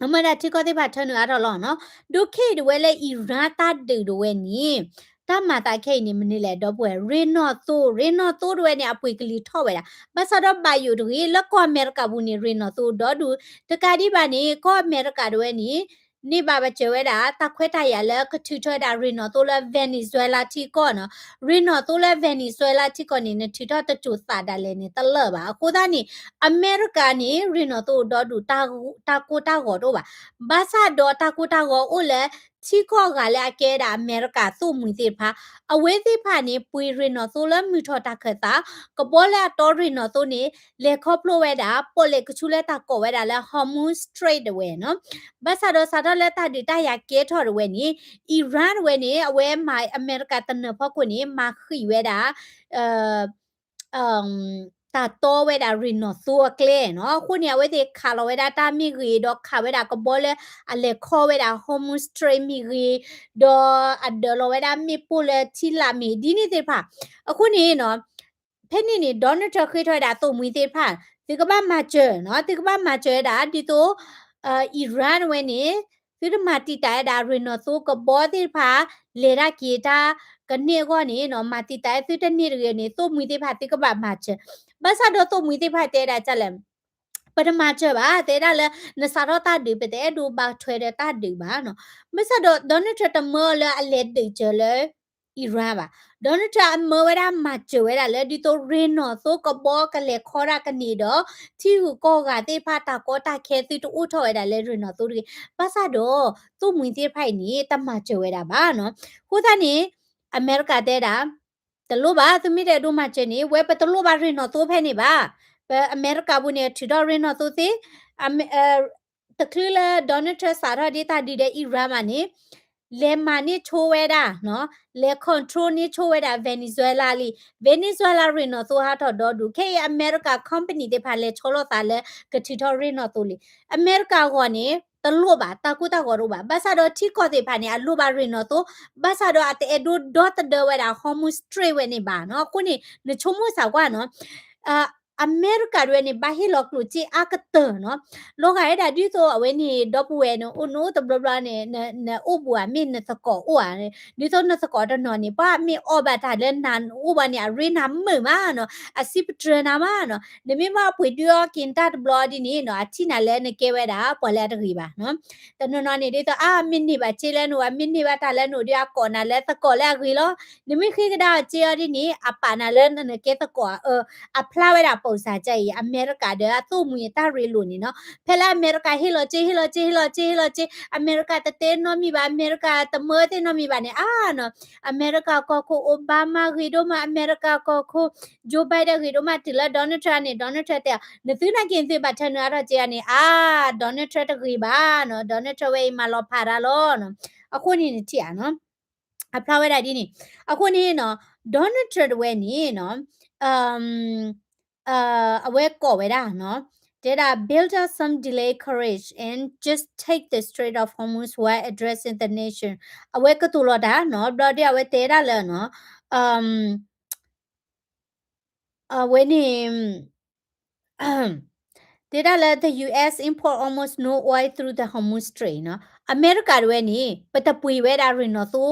အမ့ၢ်ဒၣ်ထံကီၢ်သ့ၣ်တဖၣ်ထၢနုာ်အါထီၣ်လီၤနီၤ ဒိၣ်ခဲအံၤဒၣ်ဝဲလၢ Iran တၢ်ဒုးဒၣ်ဝဲန့ၣ် တၢ်မၤသးခဲအံၤန့ၣ် မနုၤလဲၣ် ဒီပုၢ်ဝဲၢ် ရ့ၣ်နီၣ်သိ ရ့ၣ်နီၣ်သိဒၣ်ဝဲန့ၣ် အပှ့ၤကလံၤထီၣ်ဝဲဒၣ် ဘၣ်ဆၣ်ဒီးဘၣ်ယိၣ်တဂ့ၤ လၢကီၢ်အမဲရကၤပူၤန့ၣ် ရ့ၣ်နီၣ်သိဒီဒူၣ် တကးဒံးဘၣ်န့ၣ် ကီၢ်အမဲရကၤဒၣ်ဝဲန့ၣ် န့ၢ်ဘၣ်ပာ်စၢၤဝဲဒၣ် တၢ်ခွဲးတၢ်ယာ်လၢကထုးထီၣ်ဝဲဒၣ်ရ့ၣ်နီၣ်သိလၢ Venezuela ထံကီၢ်နီၤ ရ့ၣ်နီၣ်သိလၢ Venezuela ထံကီၢ်န့ၣ် နထုးထီၣ်တစိၤသးဒၣ်လဲာ်န့ၣ် တလၢာ်ဘၣ် အဃိသတးန့ၣ် အမဲရကၤန့ၣ် ရ့ၣ်နီၣ်သိအိၣ်ဒီဒူၣ် တၢ်ကိၢ်တၢ်ဂီၤတအိၣ်ဘၣ် ဘၣ်ဆၣ်ဒီးတၢ်ကိၢ်တၢ်ဂီၤအိၣ်လၢ ထံကီၢ်ဂၤလၢအကဲဝဲဒၣ်အမဲရကၤသိၣ်မှံၤသ့ၣ်တဖၣ် အဝဲသ့ၣ်တဖၣ်န့ၣ် ပှ့ၤရ့ၣ်နီၣ်သိလၢမုၢ်ထီၣ်တၢ်ခၢၣ်သး ကဘီလၢအတီရ့ၣ်နီၣ်သိန့ၣ် လဲၤခီဖျိဝဲဒၣ် ပီၣ်လဲၣ်ကဆူလၢတၢ်ကိးဝဲဒၣ်လၢ Hormuz Strait ဒၣ်ဝဲနီၤ ဘၣ်ဆၣ်ဒီးစးထီၣ်လၢတၢ်ဒုးတၢ်ယၤကဲထီၣ်ဒၣ်ဝဲန့ၣ် Iran ဒၣ်ဝဲန့ၣ် အဝဲမၤအမဲရကၤတနၢၤဖီခိၣ်န့ၣ် မၤဃံးဝဲဒၣ် တၢ်တီဝဲဒၣ်ရ့ၣ်နီၣ်သိအကျဲနီၤ အဃိန့ၣ် အဝဲသ့ၣ်ခးလီၤဝဲဒၣ်တၢ်မ့ၢ်ဂ့ၤ ဒီးခးဝဲဒၣ်ကဘီလၢအလဲၤခီဝဲဒၣ် Hormuz Strait မ့ၢ်ဂ့ၤ ဒီးအဒၢးလီၤဝဲဒၣ်မ့ၣ်ပိၢ်လၢထံလာ်မ့ၢ်ဒ်န့ၣ်သ့ၣ်တဖၣ် အဃိန့ၣ်နီၤ ဖဲန့ၣ်န့ၣ် Donald Trump ဃ့ထီၣ်ဝဲဒၣ်သိၣ်မှံၤသ့ၣ်တဖၣ် သုကဘၣ်မၤစၢၤနီၤ သုကဘၣ်မၤစၢၤဝဲဒၣ် ဒ်သိး Iran ဒၣ်ဝဲန့ၣ် သုတမၤတံာ်တာ်ဝဲဒၣ်ရ့ၣ်နီၣ်သိကဘီသ့ၣ်တဖၣ် လဲၤတၢ်က့ၤတၢ်ကန့ၢ်အဂီၢ်န့ၣ်နီၤ မၤတံာ်တာ်သုတန့ၢ်တဂ့ၤန့ၣ် သိၣ်မှံၤသ့ၣ်တဖၣ်သုကဘၣ်မၤစၢၤ ဘၣ်ဆၣ်ဒီးသိၣ်မှံၤသ့ၣ်တဖၣ်တဲဒၣ်ဒ်လဲၣ် ပတမၤစၢၤဘၣ် တဲဒၣ်လၢ နစးထီၣ်တၢ်ဒုး ပတအဲၣ်ဒိးဘၣ်ထွဲဒီးတၢ်ဒုးဘၣ်နီၤ ဘၣ်ဆၣ်ဒီး Donald Trump တမၢလၢအလဲၤဒုးစၢၤလၢ Iran ဘၣ် Donald Trump အမၢဝဲဒၣ်မၤစၢၤဝဲဒၣ်လၢ ဒ်သိးရ့ၣ်နီၣ်သိကဘီကလဲၤခီတၢ်ကန့ၢ်ဒီး ထံဂုၤကီၢ်ဂၤသ့ၣ်တဖၣ်တၢ်ကီတၢ်ခဲသုတအိၣ်ထီၣ်ဝဲဒၣ်လၢရ့ၣ်နီၣ်သိတဂ့ၤ ဘၣ်ဆၣ်ဒီး သိၣ်မှံၤသ့ၣ်တဖၣ်အံၤန့ၣ် တမၤစၢၤဝဲဒၣ်ဘၣ်နီၤ အဃိသတးန့ၣ် အမဲရကၤတဲဒၣ် တလိၣ်ဘၣ် သုမ့ၢ်တအဲၣ်ဒိးမၤစၢၤန့ၣ် ဝဲပတလိၣ်ဘၣ်ရ့ၣ်နီၣ်သိဖဲန့ၣ်ဘၣ် ပအမဲရကၤပူၤန့ၣ် ထုးထီၣ်ရ့ၣ်နီၣ်သိသ့ တချုးလၢ Donald Trump စးထီၣ်ဒ်တၢ်ဒုးဒီး Iran ဘၣ်န့ၣ် လဲၤမၤန့ၢ်ဆိဝဲဒၣ် လဲၤ control န့ၢ်ဆိဝဲဒၣ် Venezuela လံ Venezuela ရ့ၣ်နီၣ်သိဟးထီၣ်ဒီဒူၣ် ခဲအံၤအမဲရကၤ company သ့ၣ်တဖၣ်လဲၤဆီလီၤသးလၢကထုးထီၣ်ရ့ၣ်နီၣ်သိလံ အမဲရကၤအဂီၢ်န့ၣ် တလိၣ်ဘၣ် တၢ်ကိၢ်တၢ်ဂီၤတအိၣ်ဘၣ် ဘၣ်ဆၣ်ဒီးထံကီၢ်သ့ၣ်တဖၣ်န့ၣ် အလိၣ်ဘၣ်ရ့ၣ်နီၣ်သိ ဘၣ်ဆၣ်ဒီးအတအဲၣ်ဒိးဒီသဒၢဝဲဒၣ် Hormuz Strait ဝဲန့ၣ်ဘၣ်နီၤ အဃိန့ၣ် နဆိကမိၣ်စ့ၢ်ကွၢ်နီၤ အမဲရကၤဒၣ်ဝဲန့ၣ် ဘၣ်ဟ့ၣ်လီၤကျိၣ်စ့အါကတၢၢ်နီၤ လီၤဂာ်ဝဲဒၣ်ဒ်သိးအဝဲန့ၣ် ဒီပုၢ်ဝဲၢ်န့ၣ် အိၣ်နအိၣ်တဘျီဘျီန့ၣ် နအိၣ်ဘူးဧါ မ့ၢ်နသကိးအိၣ်ဧါ ဒ်သိးနသကိးတနီၤန့ၣ် ပှၤမ့ၢ်အီၣ်ဘၣ်တၢ်လၢနၤနအိၣ်ဘၣ်န့ၣ် အရ့နၤမုာ်မးနီၤ အစံးပတြၢၤနၤမးနီၤ နမ့ၢ်ဘၣ်ပှ့ၤဒုးအီၣ်က့ၤနတၢ်တဘျီဒ်န့ၣ်နီၤ အထံၣ်နၤလၢနကဲဝဲဒၣ် ပှၤလၢအတဂ့ၤဘၣ်နီၤ တနီၤနီၤန့ၣ် ဒ်သိး အါ မ့ၢ်န့ၢ်ဘၣ်စ့လၢနအိၣ် မ့ၢ်န့ၢ်ဘၣ်တၢ်လၢနအိၣ်ဒီး အကိးနၤလၢသကိးလၢအဂ့ၤလီၤ. နမ့ၢ်ဃ့ကဒါအီၤစ့အီၤဒ်န့ၣ် အပာ်နၤလၢနကဲသကိးအအၢ, အဖျါဝဲဒၣ်ပိာ်စၢ်ကအံၤ အမဲရကၤဒီးအသိၣ်မှံၤအတၢ်ရ့လိာ်န့ၣ်နီၤ. ဖဲလၢအမဲရကၤဟ့ၣ်လီၤစ့ ဟ့ၣ်လီၤစ့ ဟ့ၣ်လီၤစ့ ဟ့ၣ်လီၤစ့ အမဲရကၤတတဲနီတမံၤဘၣ်, အမဲရကၤတမၢသ့ၣ်နီတမံၤဘၣ်န့ၣ် အါနီၤ အမဲရကၤကီၢ်ခိၣ် Obama ဂ့ၤဒိၣ်မး, အမဲရကၤကီၢ်ခိၣ် Joe Biden ဂ့ၤဒိၣ်မး, တုၤလၢ Donald Trump န့ၣ် Donald Trump တဲအီၤ နသုနာ်က့ၤသုဘၣ်ထၢနုာ်အါထီၣ်စ့အါန့ၣ် အါ Donald Trump တဂ့ၤဘၣ်နီၤ, Donald Trump ဝဲအံၤမၤလီၤဖးတၢ်လီၤနီၤ. အဃိန့ၣ်နထံၣ်ဧါနီၤ, အဖျါဝဲဒၣ်ဒ်န့ၣ်. အဃိန့ၣ်နီၤ Donald Trump တဝဲန့ၣ်နီၤ အဝဲကိးဝဲဒၣ်နီၤ, တဲဒၣ် build up some delay courage and just take the Strait of Hormuz while addressing the nation. အဝဲကတိၤလီၤတၢ်နီၤ, ဘျီဒ်အဝဲတဲဒၣ်လၢနီၤ အဝဲန့ၣ် တဲဒၣ်လၢ the U S import almost no oil through the Hormuz Strait နီၤ. အမဲရကၤတဝဲန့ၣ် ပတပှ့ၤဝဲဒၣ်ရ့ၣ်နီၣ်သိ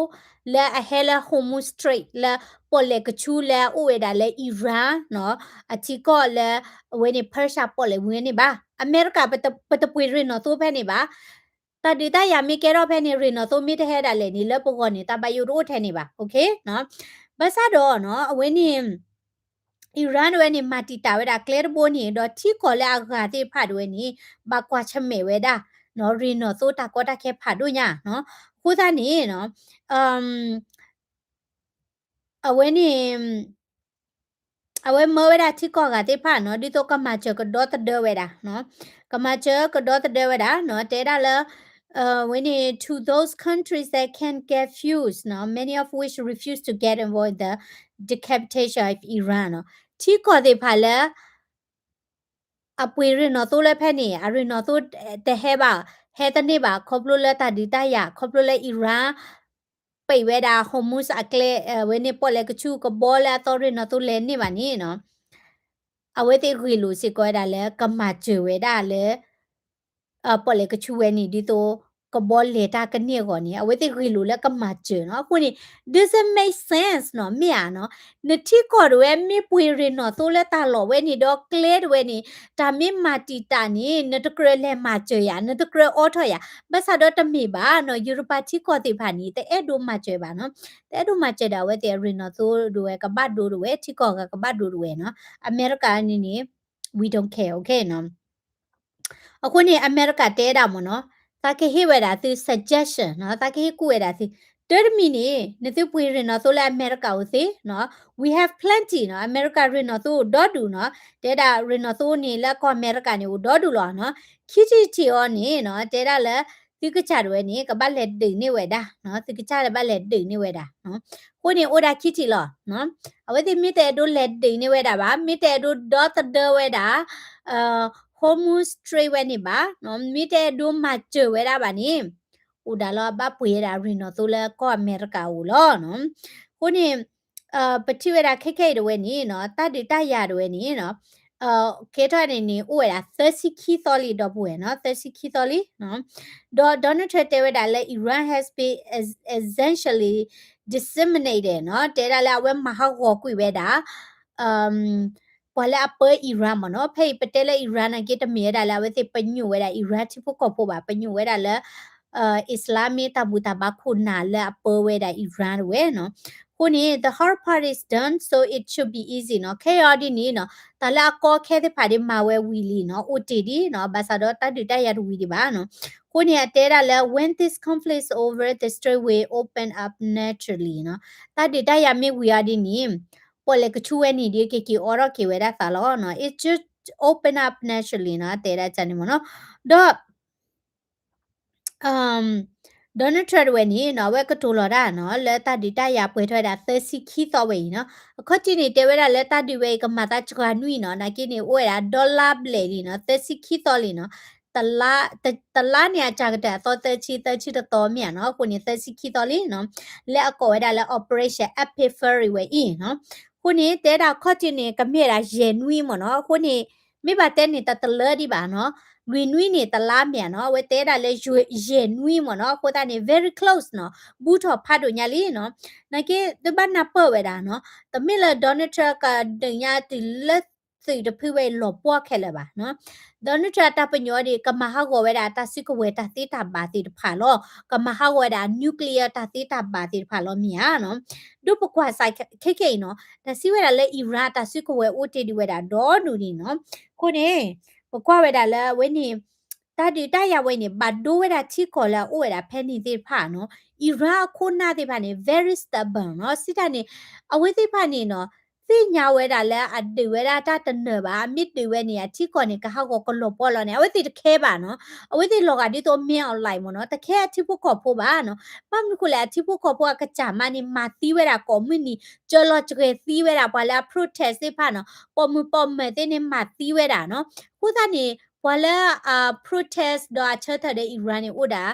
လၢအဟဲလၢ Hormuz Strait လၢပီၣ်လဲၣ်ကဆူလၢအအိၣ်ဝဲဒၣ်လၢ Iran နီၤ, အထံကီၢ်လၢ အဝဲန့ၣ် Persia ပီၣ်လဲၣ်ဝံၤန့ၣ်ဘၣ်. အမဲရကၤ ပတပှ့ၤရ့ၣ်နီၣ်သိဖဲန့ၣ်ဘၣ်. တၢ်ဒုးတၢ်ယၤမ့ၢ်ကဲထီၣ်ဖဲန့ၣ် ရ့ၣ်နီၣ်သိမ့ၢ်တဟဲဒၣ်လဲာ်န့ၣ် လၢပဂီၢ်န့ၣ် တၢ်ဘၣ်ယိၣ်တအိၣ်ထဲန့ၣ်ဘၣ်. ဘၣ်ဆၣ်ဒီးနီၤ အဝဲန့ၣ် Iran တဝဲန့ၣ် မၤတံာ်တာ်ဝဲဒၣ်ကျဲတဘိန့ၣ် ဒီးထံကီၢ်လၢအဂၤသ့ၣ်တဖၣ်တဝဲန့ၣ် ဘၣ်ကွၢ်ဆၢၣ်မဲာ်ဝဲဒၣ် နီၤ ရ့ၣ်နီၣ်သိတၢ်ကီတၢ်ခဲဖးဒိၣ်ညါနီၤ. အဃိသတးန့ၣ်နီၤ အဝဲန့ၣ် အဝဲမၢဝဲဒၣ်ထံကီၢ်ဂၤသ့ၣ်တဖၣ်နီၤ ဒ်သိးကမၤစၢၤကဒီသဒၢဝဲဒၣ်နီၤ, ကမၤစၢၤကဒီသဒၢဝဲဒၣ်နီၤ, တဲဒၣ်လၢ အဝဲန့ၣ် to those countries that can get fuels နီၤ, many of which refuse to get involved in the decapitation of Iran နီၤ, ထံကီၢ်သ့ၣ်တဖၣ်လၢ အပှ့ၤရ့ၣ်နီၣ်သိလၢဖဲန့ၣ် အရ့ၣ်နီၣ်သိတဟဲဘၣ်, ဟဲတန့ၢ်ဘၣ် ခီဖျိလၢတၢ်ဒုးတၢ်ယၤ ခီဖျိလၢ Iran ပံးဝဲဒၣ် Hormuz အကျဲ အဝဲန့ၣ်ပီၣ်လဲၣ်ကဆူကဘီလၢအသီရ့ၣ်နီၣ်သိလဲၤန့ၢ်ဘၣ်န့ၣ်နီၤ, အဝဲသ့ၣ်ဂ့ၢ်လိာ်စ့ၢ်ကီးဝဲဒၣ်လၢကမၤစၢၤဝဲဒၣ်လၢ ပီၣ်လဲၣ်ကဆူဝဲန့ၣ် ဒ်သိးကဘီလဲၤတၢ်ကန့ၢ်အဂီၢ်န့ၣ် အဝဲသ့ၣ်ဂ့ၢ်လိာ်လၢကမၤစၢၤနီၤ. အဃိန့ၣ် doesn't make sense နီၤ မ့ၢ်ဧါနီၤ, နထံကီၢ်တဝဲမ့ၢ်ပှ့ၤရ့ၣ်နီၣ်သိလၢတၢ်လီၢ်ဝဲန့ၣ် ဒီးကျဲတဝဲန့ၣ် တၢ်မ့ၢ်မၤတံာ်တာ်န့ၣ် နတကြၢးလဲၤမၤစၢၤယၤ နတကြၢးအိးထီၣ်ယၤ, ဘၣ်ဆၣ်ဒီးတမ့ၢ်ဘၣ်နီၤ, ယူရပၤထံကီၢ်သ့ၣ်တဖၣ်န့ၣ် တအဲၣ်ဒိးမၤစၢၤဘၣ်နီၤ, တအဲၣ်ဒိးမၤစၢၤဒၣ်ဝဲသ့ၣ်အရ့ၣ်နီၣ်သိတဝဲ ကဘၣ်ဒိတဝဲ ထံကီၢ်ဂၤကဘၣ်ဒိတဝဲနီၤ, အမဲရကၤန့ၣ်န့ၣ် we don't care, okay နီၤ. အဃိန့ၣ် အမဲရကၤတဲဒၣ်မ့ၢ်နီၤ, သးကဟ့ၣ်ဝဲဒၣ်သု suggestion နီၤ, သးကဟ့ၣ်ကူၣ်ဝဲဒၣ်သု, တၢ်တမံၤန့ၣ် နသုပှ့ၤရ့ၣ်နီၣ်သိလၢအမဲရကၤအိၣ်သ့နီၤ, we have plenty နီၤ, အမဲရကၤရ့ၣ်နီၣ်သိအိၣ်ဒီဒူၣ်နီၤ, တဲဒၣ်ရ့ၣ်နီၣ်သိန့ၣ်လၢကီၢ်အမဲရကၤန့ၣ်အိၣ်ဒီဒူၣ်လီၤနီၤ, ခံထံၣ်တထံၣ်အံၤန့ၣ်နီၤ တဲဒၣ်လၢ သုကစၢ်တဝဲန့ၣ် ကဘၣ်လဲၤဒုးန့ၢ်ဝဲဒၣ်နီၤ, သုကစၢ်တဘၣ်လဲၤဒုးန့ၢ်ဝဲဒၣ်နီၤ, အဃိန့ၣ်အိၣ်ဒၣ်ခံထံၣ်လီၤနီၤ, အဝဲသ့ၣ်မ့ၢ်တအဲၣ်ဒိးလဲၤဒုးန့ၢ်ဝဲဒၣ်ဘၣ်, မ့ၢ်တအဲၣ်ဒိးဒီသဒၢဝဲဒၣ် Hormuz Strait ဝဲန့ၣ်ဘၣ်နီၤ, မ့ၢ်တအဲၣ်ဒိးမၤစၢၤဝဲဒၣ်ဘၣ်န့ၣ် အိၣ်ဒၣ်လီၤဘၣ်ပှ့ၤဝဲဒၣ်ရ့ၣ်နီၣ်သိလၢကီၢ်အမဲရကၤအိၣ်လီၤနီၤ, အဃိန့ၣ် ပထံၣ်ဝဲဒၣ်ခဲခဲအံၤတဝဲန့ၣ်နီၤ, တၢ်ဒုးတၢ်ယၤတဝဲန့ၣ်နီၤ, ကဲထီၣ်န့ၣ်န့ၣ် အိၣ်ဝဲဒၣ်သၢဆံခံသီလံ ဒီပုၢ်ဝဲၢ်နီၤ, သၢဆံခံသီလံနီၤ, ဒီး Donald Trump တဲဝဲဒၣ်လၢ Iran has been essentially disarmed နီၤ, တဲဒၣ်လၢအဝဲမၤဟးဂီၤကွံာ်ဝဲဒၣ် ပှၤလၢအပၢ Iran မ့ၢ်နီၤ, ဖဲအံၤပတဲလၢ Iran နာ်က့ တမ့ၢ်ဝဲဒၣ်လၢအဝဲသ့ၣ်ပညိၣ်ဝဲဒၣ် Iran ထံဖိကီၢ်ဖိဘၣ်, ပညိၣ်ဝဲဒၣ်လၢ Islamic တၢ်ဘူၣ်တၢ်ဘါခိၣ်နၢ်လၢအပၢဝဲဒၣ် Iran တဝဲနီၤ, အဃိန့ၣ် the hard part is done, so it should be easy နီၤ, ခဲအံၤဒ်န့ၣ်နီၤ, တၢ်လၢအကီအခဲသ့ၣ်တဖၣ်ဒ်မၤဝဲဝံၤလံနီၤ, အိၣ်တ့ၢ်ဒံးနီၤ, ဘၣ်ဆၣ်ဒီးတၢ်ဒုးတၢ်ယၤတဝံၤဒံးဘၣ်နီၤ, အဃိန့ၣ် အတဲဒၣ်လၢ when this conflict is over, the strait will open up naturally နီၤ, တၢ်ဒုးတၢ်ယၤမ့ၢ်ဝံၤအီၤဒ်န့ၣ် ပီၣ်လဲၣ်ကဆူဝဲန့ၣ်ဒ်က့ၤက့ၤအိးထီၣ်က့ၤဝဲဒၣ်သးလီၤနီၤ, it just open up naturally နီၤ, တဲဒၣ်န့ၣ်မ့ၢ်နီၤ, ဒီး Donald Trump တဝဲန့ၣ်နီၤ, အဝဲကတိၤလီၤတၢ်နီၤ, လၢတၢ်ဒုးတၢ်ယၤပှဲၤထီၣ်ဝဲဒၣ်သၢဆံခံသီဝဲအံၤနီၤ, အခီၣ်ထံးန့ၣ် တဲဝဲဒၣ်လၢတၢ်ဒုးဝဲအံၤကမၤသးစှၤနွံနီၤ, နာ်က့န့ၣ် အိၣ်ဝဲဒၣ်ဒီလါဘျဲၣ်လံနီၤ, သၢဆံခံသီလံနီၤ, တလါ, တ, တလါန့ၣ်အစှၤကတၢၢ်အသီသၢဆံ, သၢဆံတသီမ့ၢ်ဧါနီၤ, အဃိန့ၣ် သၢဆံခံသီလံနီၤ, လၢအကိးဝဲဒၣ်လၢ Operation Epic Fury ဝဲအံၤနီၤ, အဃိန့ၣ် တဲဒၣ်အခီၣ်ထံးန့ၣ် ကမ့ၢ်ဝဲဒၣ်ယဲၢ်နွံမ့ၢ်နီၤ, အဃိန့ၣ် မ့ၢ်ဘၣ်တဲန့ၣ် တတလၢဒံးဘၣ်နီၤ, လွံၢ်နွံန့ၣ် တလါမ့ၢ်ဧါနီၤ, အဝဲတဲဒၣ်လၢယဲၢ်နွံမ့ၢ်နီၤ, အဃိသတးန့ၣ် very close နီၤ, ဘူးထီၣ်ဖးဒိၣ်ညါလံနီၤ, နာ်က့ သုဘၣ်နၢ်ပၢၢ်ဝဲဒၣ်နီၤ, တမ့ၢ်လၢ Donald Trump ကဒုးညါတုၤလၢသုးတဖုဝဲအံၤ လီၤပှီၢ်ခဲလၢာ်ဘၣ်နီၤ, Donald Trump အတၢ်ပညိၣ်အံၤ ကမၤဟးဂီၤဝဲဒၣ်တၢ်စုကဝဲၤတၢ်သ့တၢ်ဘၣ်သ့ၣ်တဖၣ်လီၤ, ကမၤဟးဂီၤဝဲဒၣ် nuclear တၢ်သ့တၢ်ဘၣ်သ့ၣ်တဖၣ်လီၤမ့ၢ်ဧါနီၤ, ဒ်ပကွၢ်စးခဲခဲအံၤနီၤ, တၢ်စံးဝဲဒၣ်လၢ Iran အတၢ်စုကဝဲၤအိၣ်တ့ၢ်ဒံးဝဲဒၣ်ဒီဒူၣ်န့ၣ်နီၤ, အဃိန့ၣ် ပကွၢ်ဝဲဒၣ်လၢအဝဲန့ၣ် တၢ်ဒုးတၢ်ယၤဝဲန့ၣ် ဘၣ်ဒိဝဲဒၣ်ထံကီၢ်လၢအအိၣ်ဝဲဒၣ်ဖဲန့ၣ်သ့ၣ်တဖၣ်နီၤ, Iran အခိၣ်နၢ်သ့ၣ်တဖၣ်န့ၣ် very stubborn နီၤ, စံးတၢ်န့ၣ် အဝဲသ့ၣ်တဖၣ်န့ၣ်နီၤ သ့ၣ်ညါဝဲဒၣ်လၢအဒုးဝဲဒၣ်တၢ်တနၢၤဘၣ်, အမ့ၢ်ဒုးဝဲန့ၣ် အထံကီၢ်န့ၣ် ကဟးဂီၤကလီၤပှီၢ်လီၤန့ၣ် အဝဲသ့ၣ်တခဲဘၣ်နီၤ, အဝဲသ့ၣ်လီၤဂာ်ဒ်သိး မင်းအောင်လှိုင် မ့ၢ်နီၤ, တခဲအထံဖိကီၢ်ဖိဘၣ်နီၤ, ဘၣ်မနုၤဃိလဲၣ် အထံဖိကီၢ်ဖိအကစၢ်မးန့ၣ် မၤသံဝဲဒၣ်ကိးမုၢ်နံၤ, ကၢလီၤစှဲၤသံဝဲဒၣ် ပှၤလၢအ protest သ့ၣ်တဖၣ်နီၤ, ပိာ်မုၣ်ပိာ်မၢၤသ့ၣ်န့ၣ် မၤသံဝဲဒၣ်နီၤ, အဃိသတးန့ၣ် ပှၤလၢအ protest ဒီးအဆၢထၢၣ်ဒီး Iran န့ၣ် အိၣ်ဒၣ်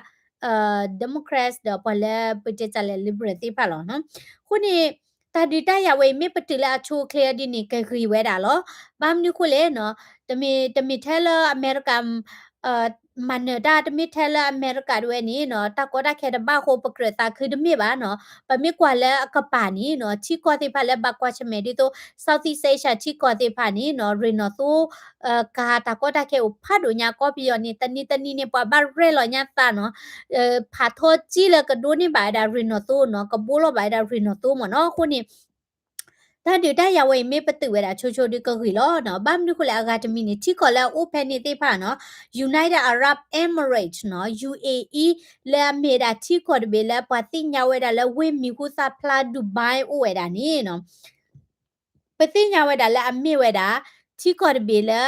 Democrats ဒီးပှၤလၢပတဲတၢ်လဲၣ် liberal သ့ၣ်တဖၣ်လီၤနီၤ, အဃိန့ၣ် တၢ်ဒုးတၢ်ယၤဝဲအံၤ မ့ၢ်ပတုာ်လၢအဆိအချ့အီၤဒ်န့ၣ် ကဂ့ၤဝဲဒၣ်လီၤ. ဘၣ်မနုၤဃိလဲၣ်နီၤ, တမ့ၢ် တမ့ၢ်ထဲလၢအမဲရကၤ မၤနၢၤတၢ် တမ့ၢ်ထဲလၢအမဲရကၤဒၣ်ဝဲန့ၣ်နီၤ, တၢ်ကီတၢ်ခဲတဘၣ်အဃိ ပကြၢးသးခုတမ့ၢ်ဘၣ်နီၤ. ပမ့ၢ်ကွၢ်လၢအကပၤန့ၣ်နီၤ, ထံကီၢ်သ့ၣ်တဖၣ်လၢဘၣ်ကွၢ်ဆၢၣ်မဲာ်ဒ်သိး Southeast Asia ထံကီၢ်သ့ၣ်တဖၣ်န့ၣ်နီၤ, ရ့ၣ်နီၣ်သိ ကၤတၢ်ကီတၢ်ခဲအိၣ်ဖးဒိၣ်ညါ ကီၢ်ပယီၤန့ၣ် တနံၤတနံၤန့ၣ် ပှၤဘၣ်ရဲၣ်လီၤညါသးနီၤ, ဖးထီကၠံလၢကဒိးန့ၢ်ဘၣ်ဝဲဒၣ်ရ့ၣ်နီၣ်သိနီၤ, ကဘိလီၤဘၣ်ဝဲဒၣ်ရ့ၣ်နီၣ်သိမ့ၢ်နီၤ. အဃိန့ၣ် တၢ်ဒုးတၢ်ယၤဝဲအံၤ မ့ၢ်ပတုာ်ဝဲဒၣ်ဆိဆိဒီးကဂ့ၤလီၤနီၤ. ဘၣ်မနုၤဃိလဲၣ် အဂၤတမံၤန့ၣ် ထံကီၢ်လၢအအိၣ်ဖဲန့ၣ်သ့ၣ်တဖၣ်နီၤ, United Arab Emirates နီၤ, U A E လၢအမ့ၢ်ဝဲဒၣ်ထံကီၢ်တဘ့ၣ်လၢပှၤသ့ၣ်ညါဝဲဒၣ်လၢဝ့ၢ်မံၤဟူသၣ်ဖျါ Dubai အိၣ်ဝဲဒၣ်န့ၣ်နီၤ ပသ့ၣ်ညါဝဲဒၣ်လၢအမ့ၢ်ဝဲဒၣ် ထံကီၢ်တဘ့ၣ်လၢ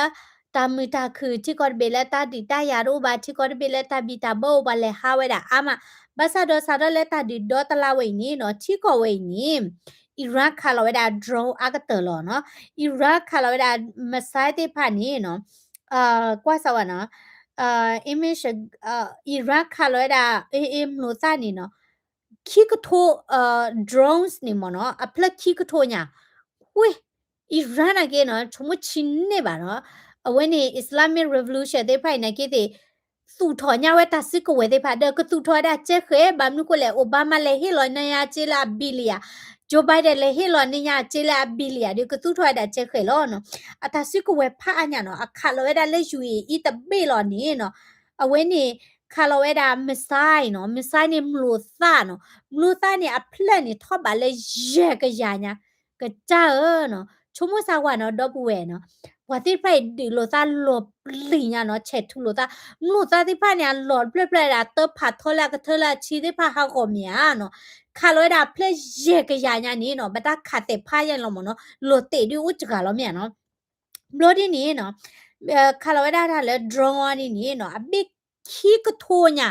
တၢ်မုာ်တၢ်ခုၣ်, ထံကီၢ်တဘ့ၣ်လၢတၢ်ဒုးတၢ်ယၤတအိၣ်ဘၣ်, ထံကီၢ်တဘ့ၣ်လၢတၢ်ဘံၣ်တၢ်ဘၢအိၣ် ပှၤလဲၤဟးဝဲဒၣ်အါမး, ဘၣ်ဆၣ်ဒီးစးထီၣ်လၢတၢ်ဒုးဒီတလါဝဲအံၤန့ၣ်နီၤ, ထံကီၢ်ဝဲအံၤန့ၣ် Iran ခးလီၤဝဲဒၣ် drone အါကတၢၢ်လီၤနီၤ, Iran ခးလီၤဝဲဒၣ် missile သ့ၣ်တဖၣ်န့ၣ်နီၤ, ကွၢ်စးဝဲနီၤ, image, Iran ခးလီၤဝဲဒၣ် အ့ အ့ မျိာ်သၣ်န့ၣ်နီၤ, ခံကထိ drones န့ၣ်မ့ၢ်နီၤ, အဖျၢၣ်ခံကထိညါ, ဝ့ၢ် Iran နာ်က့နီၤ ဆိကမိၣ်ဆံးန့ၢ်ဘၣ်နီၤ, အဝဲန့ၣ် Islamic Revolution သ့ၣ်တဖၣ်အံၤနာ်က့သ့ၣ် သူၣ်ထီၣ်ညါဝဲတၢ်စုကဝဲၤသ့ၣ်တဖၣ် ဒီးကသူၣ်ထီၣ်ဝဲဒၣ်ကဲဃဲၤ, ဘၣ်မနုၤဃိလဲၣ် Obama လဲၤဟ့ၣ်လီၤန့ၢ်ညါစ့လၢအ billion, Joe Biden လဲၤဟ့ၣ်လီၤန့ၢ်ညါစ့လၢအ billion ဒီးကသူၣ်ထီၣ်ဝဲဒၣ်ကဲဃဲၤလီၤနီၤ, အတၢ်စုကဝဲၤဖးအါညါနီၤ, အခးလီၤဝဲဒၣ်လၢ U A E တဘ့ၣ်လီၤန့ၣ်နီၤ, အဝဲန့ၣ် ခးလီၤဝဲဒၣ် missile နီၤ, missile န့ၣ်မျိာ်သၣ်နီၤ, မျိာ်သၣ်န့ၣ်အဖျၢၣ်န့ၣ်ထီၣ်ဘးလၢယဲၢ်ကယၤညါ, ကစၢ်ဧၢနီၤ, ဆိကမိၣ်စးဝဲနီၤ ဒီပုၢ်ဝဲၢ်နီၤ, ပှၤသ့ၣ်တဖၣ်အံၤဒုးလိာ်သးလီၤပျံၤညါနီၤ, ဆဲးထူလိာ်သး, မျိာ်သၣ်သ့ၣ်တဖၣ်န့ၣ် အလီၤတဖျၢၣ်ဖျၢၣ်ဒၣ် တၢဖးထီလၢအကထၢလၢအဆံသ့ၣ်တဖၣ်ဟးဂီၤမ့ၢ်ဧါနီၤ, ခးလီၤဝဲဒၣ်အဖျၢၣ်ယဲၢ်ကယၤညါန့ၣ်နီၤ, ဘၣ်တၢ်ခးသဲးဖးယါလီၤမ့ၢ်နီၤ, လီၤတဲာ်ဒုးအိၣ်စှၤလီၤမ့ၢ်ဧါနီၤ ဘျီဒ်န့ၣ်နီၤ, ခးလီၤဝဲဒၣ်တၢ်လၢ drone အီၤဒ်န့ၣ်နီၤ, အဘ့ၣ်ခံကထိညါ,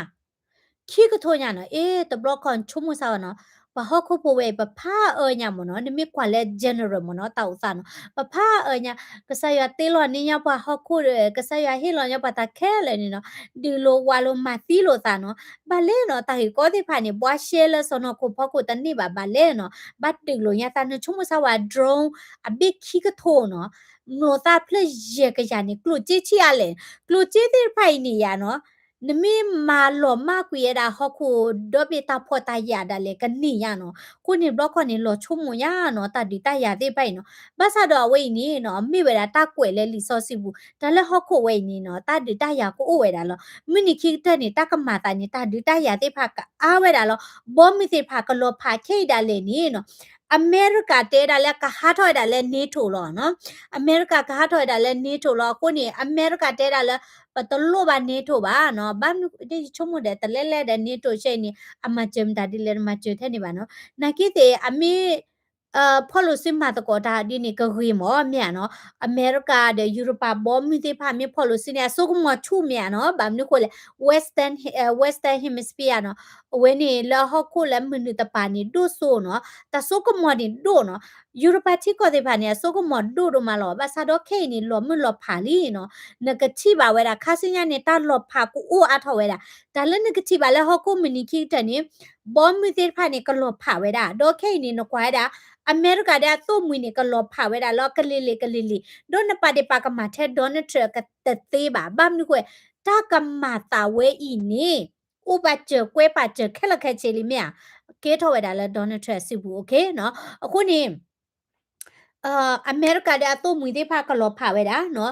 ခံကထိညါနီၤ, အ့ တဘျီခီဆိကမိၣ်စးဝဲနီၤ, ပှၤဟီၣ်ခိၣ်ဖိဝဲအံၤ ပဖးအၢညါမ့ၢ်နီၤ, နမ့ၢ်ကွၢ်လၢ general မ့ၢ်နီၤ, တၢ်အိၣ်သးနီၤ, ပဖးအၢညါ, ကစၢ်ယွၤတ့လီၤန့ၢ်ညါပှၤဟီၣ်ခိၣ်ဒီး ကစၢ်ယွၤဟ့ၣ်လီၤန့ၢ်ပှၤတၢ်ခဲလၢာ်န့ၣ်နီၤ, ဒုးလိာ်ဝးလိာ်မၤသံလိာ်သးနီၤ, ဘၣ်လဲၣ်နီၤ, တၢ်ဂ့ၢ်ကီသ့ၣ်တဖၣ်န့ၣ် ဘှါရှဲလၢစီၤနီၤခိၣ်ဖီခိၣ်တန့ၢ်ဘၣ်, ဘၣ်လဲၣ်နီၤ, ဘၣ်ဒုးလိာ်ညါသး နဆိကမိၣ်စးဝဲ drone အဘ့ၣ်ခံကထိနီၤ, မျိာ်သၣ်ဖျၢၣ်ယဲၢ်ကယၤန့ၣ် ကျိၣ်စ့ဆံးအါလဲၣ်, ကျိၣ်စ့သ့ၣ်တဖၣ်အံၤန့ၣ်ယါနီၤ, နမ့ၢ်မၤလီၤမၢ်ကွံာ်ဝဲဒၣ်ဟီၣ်ခိၣ်ဒီဘ့ၣ်တၢ်ဖှီၣ်တၢ်ယာ်ဒၣ်လဲာ်ကန့ၢ်ယါနီၤ, အဃိန့ၣ်ဘျီခီန့ၣ် လီၤဆိကမိၣ်ညါနီၤ, တၢ်ဒုးတၢ်ယၤသ့ၣ်တဖၣ်အံၤနီၤ, ဘၣ်ဆၣ်ဒီးအဝဲအံၤန့ၣ်နီၤ, မ့ၢ်ဝဲဒၣ်တၢ်ကွဲးလၢလံာ်စီဆှံပူၤ, တၢ်လၢဟီၣ်ခိၣ်ဝဲအံၤန့ၣ်နီၤ, တၢ်ဒုးတၢ်ယၤကအိၣ်ဝဲဒၣ်လီၤ, မုၢ်နံၤခံကတၢၢ်န့ၣ် တၢ်ကမၤသးန့ၣ် တၢ်ဒုးတၢ်ယၤသ့ၣ်တဖၣ်ကအါဝဲဒၣ်လီၤ, ဘီမုၢ်သ့ၣ်တဖၣ်ကလီၤဖးခဲအံၤဒၣ်လဲာ်န့ၣ်နီၤ, အမဲရကၤတဲဒၣ်လၢကဟးထီၣ်ဝဲဒၣ်လၢ NATO လီၤနီၤ, အမဲရကၤကဟးထီၣ်ဝဲဒၣ်လၢ NATO လီၤ, အဃိန့ၣ် အမဲရကၤတဲဒၣ်လၢ ပတလိၣ်ဘၣ် NATO ဘၣ်နီၤ, ဘၣ်မနုၤ ယဆိကမိၣ်ဒီးတလဲလဲဒီး NATO ဆဲအံၤန့ၣ် အမၤစၢၤမတၤဒ်လဲၣ် တမၤစၢၤထဲန့ၣ်ဘၣ်နီၤ, နာ်က့သ့ၣ် အမ့ၢ် ဖီၣ်လိာ်စုမၤသကိးတၢ်ဒ်န့ၣ် ကဂ့ၤမး မ့ၢ်ဧါနီၤ, အမဲရကၤဒီး ယူရပၤဘီမုၢ်သ့ၣ်တဖၣ် မ့ၢ်ဖီၣ်လိာ်စုန့ၣ် အစိကမီၤဆူၣ် မ့ၢ်ဧါနီၤ, ဘၣ်မနုၤဃိလဲၣ် Western, Western Hemisphere နီၤ, အဝဲန့ၣ်လၢဟီၣ်ခိၣ်လၢမနုၤတပၤန့ၣ် ဒိၣ်စိနီၤ, တၢ်စိကမီၤန့ၣ်ဒိၣ်နီၤ, ယူရပၤထံကီၢ်သ့ၣ်တဖၣ်န့ၣ် အစိကမီၤဒိၣ်ဒိၣ်မးလီၤ, ဘၣ်ဆၣ်ဒီးခဲအံၤန့ၣ် လီၤမုၢ်လီၤဖးလံနီၤ, နကထံၣ်ဘၣ်ဝဲဒၣ် ခါဆူညါန့ၣ် တၢ်လီၤဖးကအိၣ်အါထီၣ်ဝဲဒၣ်, တၢ်လၢနကထံၣ်ဘၣ်လၢဟီၣ်ခိၣ်မုၢ်နံၤခံကတၢၢ်န့ၣ် ဘီမုၢ်သ့ၣ်တဖၣ်န့ၣ် ကလီၤဖးဝဲဒၣ်, ဒီးခဲအံၤန့ၣ် နကွၢ်ဝဲဒၣ် အမဲရကၤဒီးအသိၣ်မှံၤန့ၣ် ကလီၤဖးဝဲဒၣ်လၢကလံၤလံၤကလံၤလံၤ, ဒီးနပာ်ဒံးပာ်ကမၣ်ထဲ Donald Trump ကတသ့ဘၣ်, ဘၣ်မနုၤဃိ တၢ်ကမၤသးဝဲအံၤန့ၣ် အိၣ်ပာ်စၢၤကွဲပာ်စၢၤခဲလၢာ်ခဲဆ့လံ မ့ၢ်ဧါ, ကဲထီၣ်ဝဲဒၣ်လၢ Donald Trump စုပူၤ OK နီၤ, အဃိန့ၣ် အမဲရကၤဒီးအသိၣ်မှံၤသ့ၣ်တဖၣ်ကလီၤဖးဝဲဒၣ်နီၤ,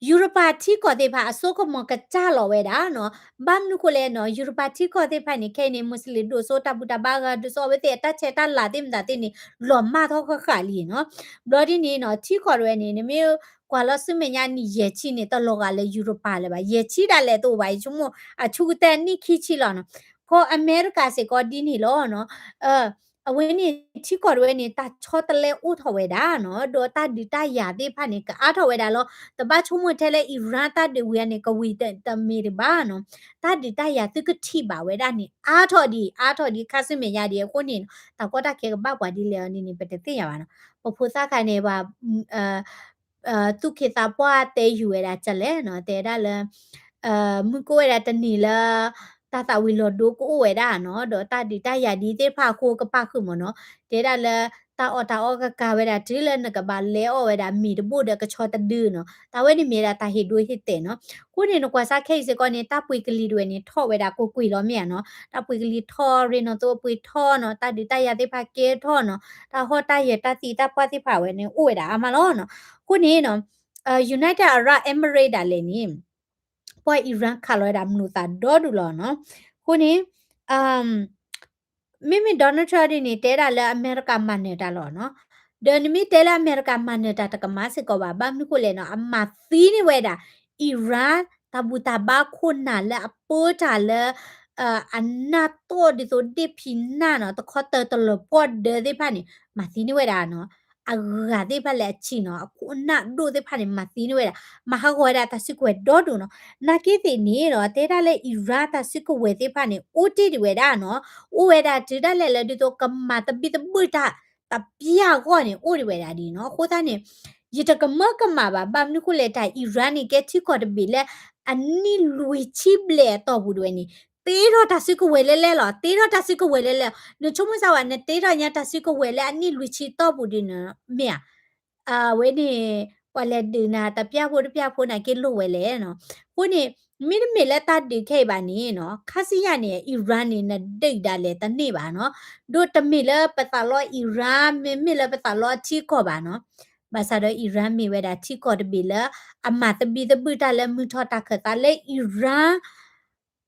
ယူရပၤထံကီၢ်သ့ၣ်တဖၣ်အစိကမီၤကစၢ်လီၤဝဲဒၣ်နီၤ, ဘၣ်မနုၤဃိလဲၣ်နီၤ, ယူရပၤထံကီၢ်သ့ၣ်တဖၣ်န့ၣ် ခဲအံၤန့ၣ် Muslim ဒိၣ်စိ တၢ်ဘူၣ်တၢ်ဘါဂၤဒိၣ်စိ အဝဲသ့ၣ်အတၢ်ဆဲးတၢ်လၤသ့ၣ်မတၤသ့ၣ်န့ၣ် လီၤမၢ်ထီၣ်ဃၣ်ဃၣ်လံနီၤ, ဘျီဒ်န့ၣ်နီၤ ထံကီၢ်တဝဲန့ၣ် နမ့ၢ်ကွၢ်လီၤဆူမဲာ်ညါနံၣ်ယဲၢ်ဆံန့ၣ် တလီၤဂာ်လၢယူရပၤလၢၤဘၣ်, ယဲၢ်ဆံဒၣ်လဲာ်တအိၣ်ဘၣ်, ယဆိကမိၣ် အဆိကတၢၢ်နံၣ်ခံဆံလီၤနီၤ, ကီၢ်အမဲရကၤစ့ၢ်ကီးဒ်န့ၣ်လီၤနီၤ အဝဲန့ၣ်ထံကီၢ်တဝဲန့ၣ် တၢ်ဆီတလဲအိၣ်ထီၣ်ဝဲဒၣ်နီၤ, ဒီးတၢ်ဒုးတၢ်ယၤသ့ၣ်တဖၣ်န့ၣ် ကအါထီၣ်ဝဲဒၣ်လီၤ, တဘၣ်ဆိကမိၣ်ထဲလၢ Iran တၢ်ဒုးဝံၤန့ၣ် ကဝံၤတမ့ၢ်တဘၣ်နီၤ, တၢ်ဒုးတၢ်ယၤသုကထံၣ်ဘၣ်ဝဲဒၣ်န့ၣ် အါထီၣ်ဒံး အါထီၣ်ဒံး ခါဆူမဲာ်ညါဒံးအဃိန့ၣ် တၢ်ကီတၢ်ခဲကဘၣ်ပှၤဒ်လဲၣ်အီၤန့ၣ်န့ၣ် ပတသ့ၣ်ညါဘၣ်နီၤ, ပဖိသၣ်ခါန့ၣ် ပှၤ သူၣ်က့သးပှၢ်တဲယူၤဝဲဒၣ်ကလဲၣ်နီၤ, တဲဒၣ်လၢ မုၢ်ကအိၣ်ဝဲဒၣ်တနံၤလၢ တၢ်သၣ်ဝံၤလီၤဒိကအိၣ်ဝဲဒၣ်နီၤ, ဒီးတၢ်ဒုးတၢ်ယၤဒ်သ့ၣ်တဖၣ်အဃိကပာ်ဃုာ်မ့ၢ်နီၤ, တဲဒၣ်လၢ တၢ်အီၣ်တၢ်အီကကၤဝဲဒၣ်တုၤလၢနကဘၣ်လဲၤအီၣ်ဝဲဒၣ်မ့ၤတဘိၣ်ဒီးကဆီတဒုနီၤ. တၢ်ဝဲန့ၣ်မ့ၢ်ဝဲဒၣ်တၢ်ဟ့ၣ်ဒိဟ့ၣ်တဲာ်နီၤ. အဃိန့ၣ် နကွၢ်စးခဲအံၤစ့ၢ်ကီးန့ၣ် တၢ်ပှ့ၤကလံၤတဝဲန့ၣ် ထီၣ်ဝဲဒၣ်ကွ့ၢ်ကွ့ၢ်လီၤမ့ၢ်ဧါနီၤ. တၢ်ပှ့ၤကလံၤထီၣ် ရ့ၣ်နီၣ်သိပှ့ၤထီၣ်နီၤ, တၢ်ဒုးတၢ်ယၤသ့ၣ်တဖၣ်ကဲထီၣ်နီၤ, တၢ်ဟီၣ်တၢ်ယၢၤတၢ်သံတၢ်ပှၢ်သ့ၣ်တဖၣ်ဝဲန့ၣ် အိၣ်ဝဲဒၣ်အါမးလီၤနီၤ. အဃိန့ၣ်နီၤ United Arab Emirates ဒၣ်လဲာ်န့ၣ် ပှၤ Iran ခးလီၤဝဲဒၣ်မုၢ်နုာ်သးဒီဒူၣ်လီၤနီၤ. အဃိန့ၣ် မ့မ့ၢ် Donald Trump ဒ်န့ၣ် တဲဒၣ်လၢအမဲရကၤမၤနၢၤတၢ်လီၤနီၤ. ဒီးနမ့ၢ်တဲလၢအမဲရကၤမၤနၢၤတၢ်တကမၣ်စ့ၢ်ကီးဘၣ်, ဘၣ်မနုၤဃိလဲၣ်နီၤ, အမၤသံန့ၢ်ဝဲဒၣ် Iran တၢ်ဘူၣ်တၢ်ဘါခိၣ်နၢ်လၢအပၢတၢ်လၢ အနၢ်တီၣ်ဒ်သိးဒ့ၣ်ဖံးနၢ်နီၤ, တခီတၢၢ်တလၢၤပှီၢ်ဒၢသ့ၣ်တဖၣ်န့ၣ် မၤသံန့ၢ်ဝဲဒၣ်နီၤ. အဂၤသ့ၣ်တဖၣ်လၢအဆံးနီၤ, အခိၣ်အနၢ်ဒိၣ်သ့ၣ်တဖၣ်န့ၣ် မၤသံန့ၢ်ဝဲဒၣ်, မၤဟးဂီၤဝဲဒၣ်တၢ်စုကဝဲၤဒီဒူၣ်နီၤ. နာ်က့သ့ၣ်န့ၣ်နီၤ, တဲဒၣ်လၢ Iran တၢ်စုကဝဲၤသ့ၣ်တဖၣ်န့ၣ် အိၣ်တ့ၢ်ဒံးဝဲဒၣ်နီၤ, အိၣ်ဝဲဒၣ်တုၤဒၣ်လဲာ်လၢဒ်သိးကမၤသဘံၣ်သဘုၣ်တၢ် တပျၢ်ဂီၢ်န့ၣ် အိၣ်ဒံးဝဲဒၣ်ဒ်နီၤ. အဃိသတးန့ၣ် ယတကမၢကမၣ်ဘၣ်, ဘၣ်မနုၤဃိလဲၣ် တၢ် Iran န့ၣ် ကဲထံကီၢ်တဘ့ၣ်လၢ အနံၣ်လွံၢ်ဆံဘျဲၣ်အတီၢ်ပူၤတဝဲန့ၣ် တ့ထီၣ်တၢ်စုကဝဲၤလဲၤလဲၤလီၤ, တ့ထီၣ်တၢ်စုကဝဲၤလဲၤလဲၤ. နဆိကမိၣ်စၢ်ဝဲ နတ့ထီၣ်ညါတၢ်စုကဝဲၤလၢအနံၣ်လွံၢ်ဆံတီၢ်ပူၤဒ်န့ၣ် မ့ၢ်ဧါ. အဝဲန့ၣ် ပှၤလဲၤဒုးနၤတပျၢ်ဖိတပျၢ်ဖိန့ၣ် က့ၤလိာ်ဝဲလဲၣ်နီၤ. အဃိန့ၣ် မ့တမ့ၢ်လၢတၢ်ဒုးခဲအံၤဘၣ်န့ၣ်နီၤ, ခါဆူညါန့ၣ် Iran န့ၣ် နဒုးဒၣ်လဲာ်တန့ၢ်ဘၣ်နီၤ. ဒီးတမ့ၢ်လၢပသးလီ Iran မ့မ့ၢ်လၢပသးလီအထံကီၢ်ဘၣ်နီၤ. ဘၣ်ဆၣ်ဒီး Iran မ့ၢ်ဝဲဒၣ်ထံကီၢ်တဘ့ၣ်လၢ အမၤသဘံၣ်သဘုၣ်တၢ်လၢမုၢ်ထီၣ်တၢ်ခၢၣ်သးလၢ Iran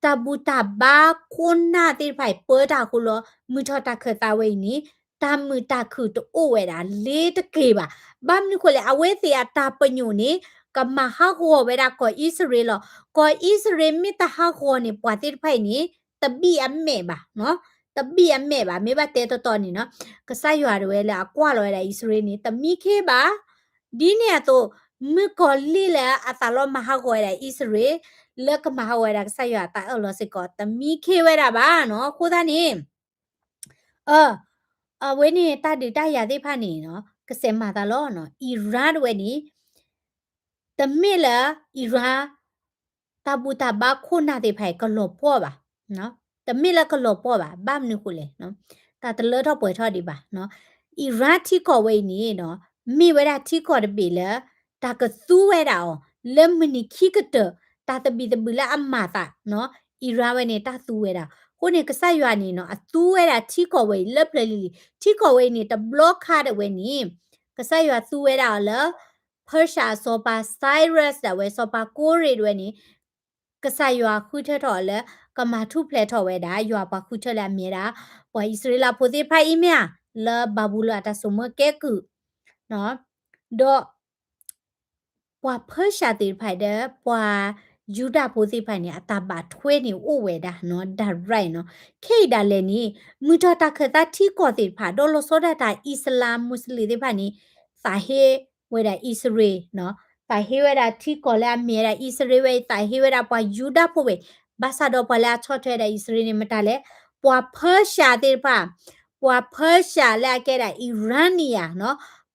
တၢ်ဘူၣ်တၢ်ဘါခိၣ်နၢ်သ့ၣ်တဖၣ်အံၤ ပၢတၢ်အဃိလီၤ. မုၢ်ထီၣ်တၢ်ခၢၣ်သးဝဲအံၤန့ၣ် တၢ်မုာ်တၢ်ခုၣ်တအိၣ်ဝဲဒၣ်လ့ၤတက့ၢ်ဘၣ်. ဘၣ်မနုၤဃိလဲၣ် အဝဲသ့ၣ်အတၢ်ပညိၣ်န့ၣ် ကမၤဟးဂီၤဝဲဒၣ်ကီၢ်အံၣ်စရ့လးလီၤ. ကီၢ်အံၣ်စရ့လးမ့ၢ်တဟးဂီၤန့ၣ် ပှၤသ့ၣ်တဖၣ်အံၤန့ၣ် တဘံၣ်အမဲာ်ဘၣ်, တဘံၣ်အမဲာ်ဘၣ်. မ့ၢ်ဘၣ်တဲတီတီန့ၣ်နီၤ, ကစၢ်ယွၤတဝဲလၢအကွၢ်လီၤဝဲဒၣ်အံၣ်စရ့လးန့ၣ် တမံခ့ဘၣ်. ဒ်န့ၣ်အသိး မုၣ်ကီၤလံၢ်လၢအသးလီမၤဟးဂီၤဝဲဒၣ်အံၣ်စရ့လး လၢကမၤဟးဂီၤဝဲဒၣ်ကစၢ်ယွၤအတၢ်အၢၣ်လီၤစ့ၢ်ကီး တမံခ့ဝဲဒၣ်ဘၣ်နီၤ. အဃိသတးန့ၣ် အဝဲန့ၣ်တၢ်ဒုးတၢ်ယၤသ့ၣ်တဖၣ်န့ၣ်နီၤ ကစဲးမၤသးလီၤနီၤ. Iran တဝဲန့ၣ် တမ့ၢ်လၢ Iran တၢ်ဘူၣ်တၢ်ဘါခိၣ်နၢ်သ့ၣ်တဖၣ်အံၤ ကလီၤပှီၢ်ဘၣ်, တမ့ၢ်လၢကလီၤပှီၢ်ဘၣ်. ဘၣ်မနုၤဃိလဲၣ်, တၢ်တလၢထီၣ်ပှဲၤထီၣ်ဒံးဘၣ်. Iran ထံကီၢ်ဝဲအံၤန့ၣ်နီၤ မ့ၢ်ဝဲဒၣ်ထံကီၢ်တဘ့ၣ်လၢ တၢ်ကသူဝဲဒၣ်အီၤ လၢမုၢ်နံၤခံကတၢၢ် တၢ်သဘံၣ်သဘုၣ်လၢအမၤသးနီၤ Iran ဝဲန့ၣ်တၢ်သူဝဲဒၣ်. အဃိန့ၣ် ကစၢ်ယွၤန့ၣ်နီၤ အသူဝဲဒၣ်ထံကီၢ်ဝဲအံၤလၢပျၢၤလံၤလံၤ. ထံကီၢ်ဝဲအံၤန့ၣ် တဘျီခါဒၣ်ဝဲန့ၣ် ကစၢ်ယွၤသူဝဲဒၣ်အီၤလၢ Persia အစီၤပၤ Cyrus ဒၣ်ဝဲ စီၤပၤကိရ့းဒၣ်ဝဲန့ၣ် ကစၢ်ယွၤဃုထၢထီၣ်အီၤလၢ ကမၤထူၣ်ဖျဲးထီၣ်ဝဲဒၣ် ယွၤပှၤဃုထၢလၢအမ့ၢ်ဝဲဒၣ် ပှၤအံၣ်စရ့လးဖိသ့ၣ်တဖၣ်အံၤမ့ၢ်ဧါ, လၢဘၤဘူလိၣ်အတၢ်စိာ်မၢကဲကုၢ် ဒီး ပှၤ Persia သ့ၣ်တဖၣ်ဒီး ပှၤယူဒၤဖိသ့ၣ်တဖၣ်န့ၣ် အတၢ်ဘၣ်ထွဲန့ၣ်အိၣ်ဝဲဒၣ်နီၤ direct နီၤ. ခဲအံၤဒၣ်လဲာ်န့ၣ် မုၢ်ထီၣ်တၢ်ခၢၣ်သးထံကီၢ်သ့ၣ်တဖၣ် ဒီးလီၤဆီဒၣ်တၢ် Islam Muslim သ့ၣ်တဖၣ်န့ၣ် သးဟ့ဝဲဒၣ်အံၣ်စရ့လးနီၤ, သးဟ့ဝဲဒၣ်ထံကီၢ်လၢအမ့ၢ်ဝဲဒၣ်အံၣ်စရ့လးဝဲအံၤ သးဟ့ဝဲဒၣ်ပှၤယူဒၤဖိဝဲအံၤ, ဘၣ်ဆၣ်ဒီးပှၤလၢအဆီၣ်ထွဲဝဲဒၣ်အံၣ်စရ့လးန့ၣ် မတၤလဲၣ်, ပှၤ Persia သ့ၣ်တဖၣ်, ပှၤ Persia လၢအကဲဒၣ် Iranian နီၤ,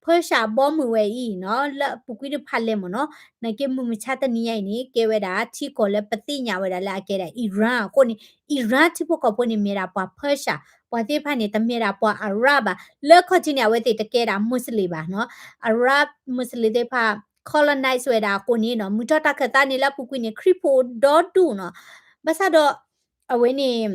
Persia အဘီမုၢ်ဝဲအံၤနီၤ လၢအပူၤကွံာ်တဖၣ်လဲၣ်မ့ၢ်နီၤ, နာ်က့မုၢ်မဆါတနံၤညါအံၤန့ၣ် ကဲဝဲဒၣ်ထံကီၢ်လၢပသ့ၣ်ညါဝဲဒၣ်လၢအကဲဒၣ် Iran အဃိန့ၣ် Iran ထံဖိကီၢ်ဖိန့ၣ်မ့ၢ်ဒၣ်ပှၤ Persia, ပှၤသ့ၣ်တဖၣ်န့ၣ် တမ့ၢ်ဒၣ်ပှၤ Arab ဘၣ်, လၢခီၣ်ထံးန့ၣ် အဝဲသ့ၣ်တကဲဒၣ် Muslim ဘၣ်နီၤ, Arab Muslim သ့ၣ်တဖၣ် colonize ဝဲဒၣ်အဃိန့ၣ်နီၤ မုၢ်ထီၣ်တၢ်ခၢၣ်သးန့ၣ်လၢအပူၤကွံာ်န့ၣ် ခရံာ်ဖိဒီဒူၣ်နီၤ, ဘၣ်ဆၣ်ဒီး အဝဲန့ၣ်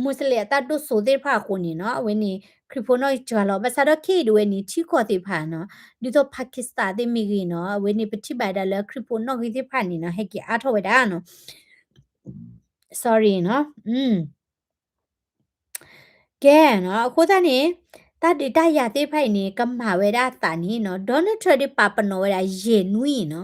Muslim အတၢ်ဒိၣ်စိသ့ၣ်တဖၣ်အဃိန့ၣ်နီၤ အဝဲန့ၣ် ခရံာ်ဖိနီၣ်ဂံၢ်စှၤလီၤ, ဘၣ်ဆၣ်ဒီးခဲအံၤဒၣ်ဝဲန့ၣ် ထံကီၢ်သ့ၣ်တဖၣ်နီၤ ဒ်သိး Pakistan သ့ၣ်မ့ၢ်ဂ့ၤနီၤ အဝဲန့ၣ် ပထံၣ်ဘၣ်ဒၣ်လၢခရံာ်ဖိနီၣ်ဂံၢ်သ့ၣ်တဖၣ်န့ၣ်နီၤ ဟဲက့ၤအါထီၣ်ဝဲဒၣ်နီၤ sorry နီၤ ကဲနီၤ အဃိသတးန့ၣ် တၢ်ဒုးတၢ်ယၤသ့ၣ်တဖၣ်အံၤန့ၣ် ကမၤဝဲဒၣ်အသးန့ၣ်နီၤ Donald Trump ဒ်ပာ်ပနီၣ်ဝဲဒၣ် ယဲၢ်နွံနီၤ,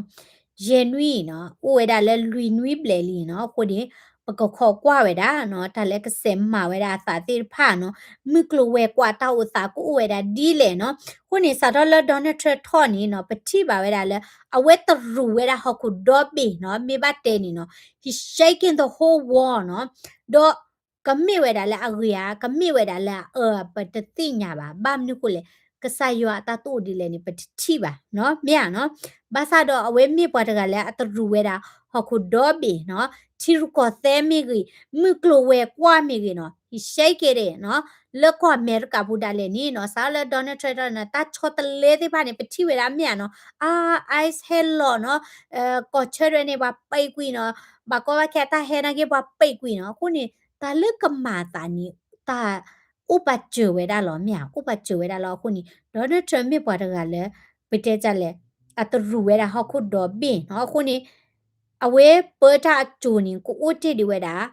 ယဲၢ်နွံနီၤ အိၣ်ဝဲဒၣ်လၢလွံၢ်နွံဘျဲၣ်လံနီၤ, အဃိန့ၣ် ပကခိးကွၢ်ဝဲဒၣ်နီၤ တၢ်လၢကစဲးမၤဝဲဒၣ်အသးသ့ၣ်တဖၣ်နီၤ, မုၢ်ကျိၤဝဲၤကွာ်တၢ်အိၣ်သးကအိၣ်ဝဲဒၣ်ဒ်လဲၣ်နီၤ, အဃိန့ၣ် စးထီၣ်လၢ Donald Trump ထီၣ်န့ၣ်နီၤ ပထံၣ်ဘၣ်ဝဲဒၣ်လၢ အဝဲတရူးဝဲဒၣ်ဟီၣ်ခိၣ်ဒီဘ့ၣ်နီၤ, မ့ၢ်ဘၣ်တဲန့ၣ်နီၤ he shaking the whole world နီၤ, ဒီး ကမ့ၢ်ဝဲဒၣ်လၢအဂ့ၤဧါ, ကမ့ၢ်ဝဲဒၣ်လၢအအၢ ပတသ့ၣ်ညါဘၣ်, ဘၣ်မနုၤဃိလဲၣ်, ကစၢ်ယွၤအတၢ်တအိၣ်ဒ်လဲၣ်န့ၣ် ပတထံၣ်ဘၣ်နီၤ, မ့ၢ်ဧါနီၤ, ဘၣ်ဆၣ်ဒီးအဝဲမ့ၢ်ပှၤတဂၤလၢအတရူးဝဲဒၣ် ဟီၣ်ခိၣ်ဒီဘ့ၣ်နီၤ, ထံရူၢ်ကီၢ်သဲမ့ၢ်ဂ့ၤ, မုၢ်ကျိၤဝဲၤကွာ်မ့ၢ်ဂ့ၤနီၤ, ဟံးရှဲက့ၤဒဲးနီၤ, လၢကီၢ်အမဲရကၤပူၤဒၣ်လဲာ်န့ၣ်နီၤ, စးလၢ Donald Trump နီၤ တၢ်ဆီတလဲသ့ၣ်တဖၣ်န့ၣ် ပထံၣ်ဝဲဒၣ်မ့ၢ်ဧါနီၤ, အါ ICE ဟဲလီၤနီၤ, ကီၢ်ဆၢဒၣ်ဝဲန့ၣ် ပှၤပံးကွံာ်နီၤ, ဘၣ်ကီဘၣ်ခဲအတၢ်ဟဲနာ်က့ ပှၤပံးကွံာ်နီၤ, အဃိန့ၣ် တၢ်လၢကမၤအသးန့ၣ် တၢ် အိၣ်ပာ်စၢၤဝဲဒၣ်လီၤ မ့ၢ်ဧါ, အိၣ်ပာ်စၢၤဝဲဒၣ်လီၤ. အဃိန့ၣ် Donald Trump မ့ၢ်ပှၤတဂၤလၢ ပတဲတၢ်လဲၣ်, အတရူးဝဲဒၣ်ဟီၣ်ခိၣ်ဒီဘ့ၣ်နီၤ, အဃိန့ၣ် အဝဲပၢတၢ်အစိၤန့ၣ် ကအိၣ်တ့ၢ်ဒံးဝဲဒၣ်,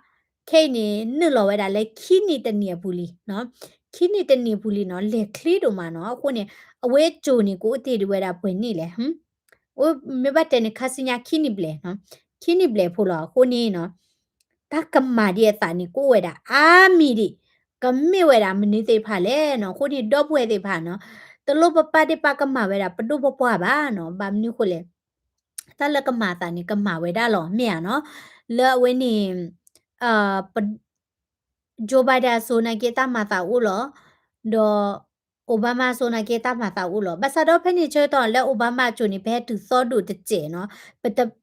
ခဲအံၤန့ၣ် နုာ်လီၤဝဲဒၣ်လၢခံနံၣ်တနံၣ်အပူၤလံ, ခံနံၣ်တနံၣ်အပူၤလံနီၤ, လဲၤချ့ဒိၣ်မးနီၤ, အဃိန့ၣ် အဝဲအစိၤန့ၣ် ကအိၣ်တ့ၢ်ဒံးဝဲဒၣ်ပှဲၤနံၣ်လဲၣ် မ့ၢ်ဘၣ်တဲန့ၣ် ခါဆူညါခံနံၣ်ဘျဲၣ်, ခံနံၣ်ဘျဲၣ်ဖိလီၤ. အဃိန့ၣ်နီၤ တၢ်ကမၤဒံးအသးန့ၣ် ကအိၣ်ဝဲဒၣ်အါမံၤဒံး, ကမ့ၢ်ဝဲဒၣ်မနုၤသ့ၣ်တဖၣ်လဲၣ်နီၤ. အဃိန့ၣ် ဒီပုၢ်ဝဲၢ်သ့ၣ်တဖၣ်နီၤ, တလိၣ်ပပာ်ဒ့ၣ်ပာ်ကမၣ်ဝဲဒၣ်ပဒိၣ်ပပှၢ်ဘၣ်နီၤ. ဘၣ်မနုၤအဃိလဲၣ်, တၢ်လၢကမၤအသးန့ၣ် ကမၤဝဲဒၣ်လီၤ မ့ၢ်ဧါနီၤ. လၢအဝဲန့ၣ် Joe Biden အစိၤနာ်က့တၢ်မၤသးအိၣ်လီၤ, ဒီး Obama အစိၤနာ်က့တၢ်မၤသးအိၣ်လီၤ. ဘၣ်ဆၣ်ဒီးဖဲန့ၣ်ဆၢကတီၢ်လၢ Obama အစိၤန့ၣ် ပဟဲတုၤသီဒိၣ်တစဲးနီၤ,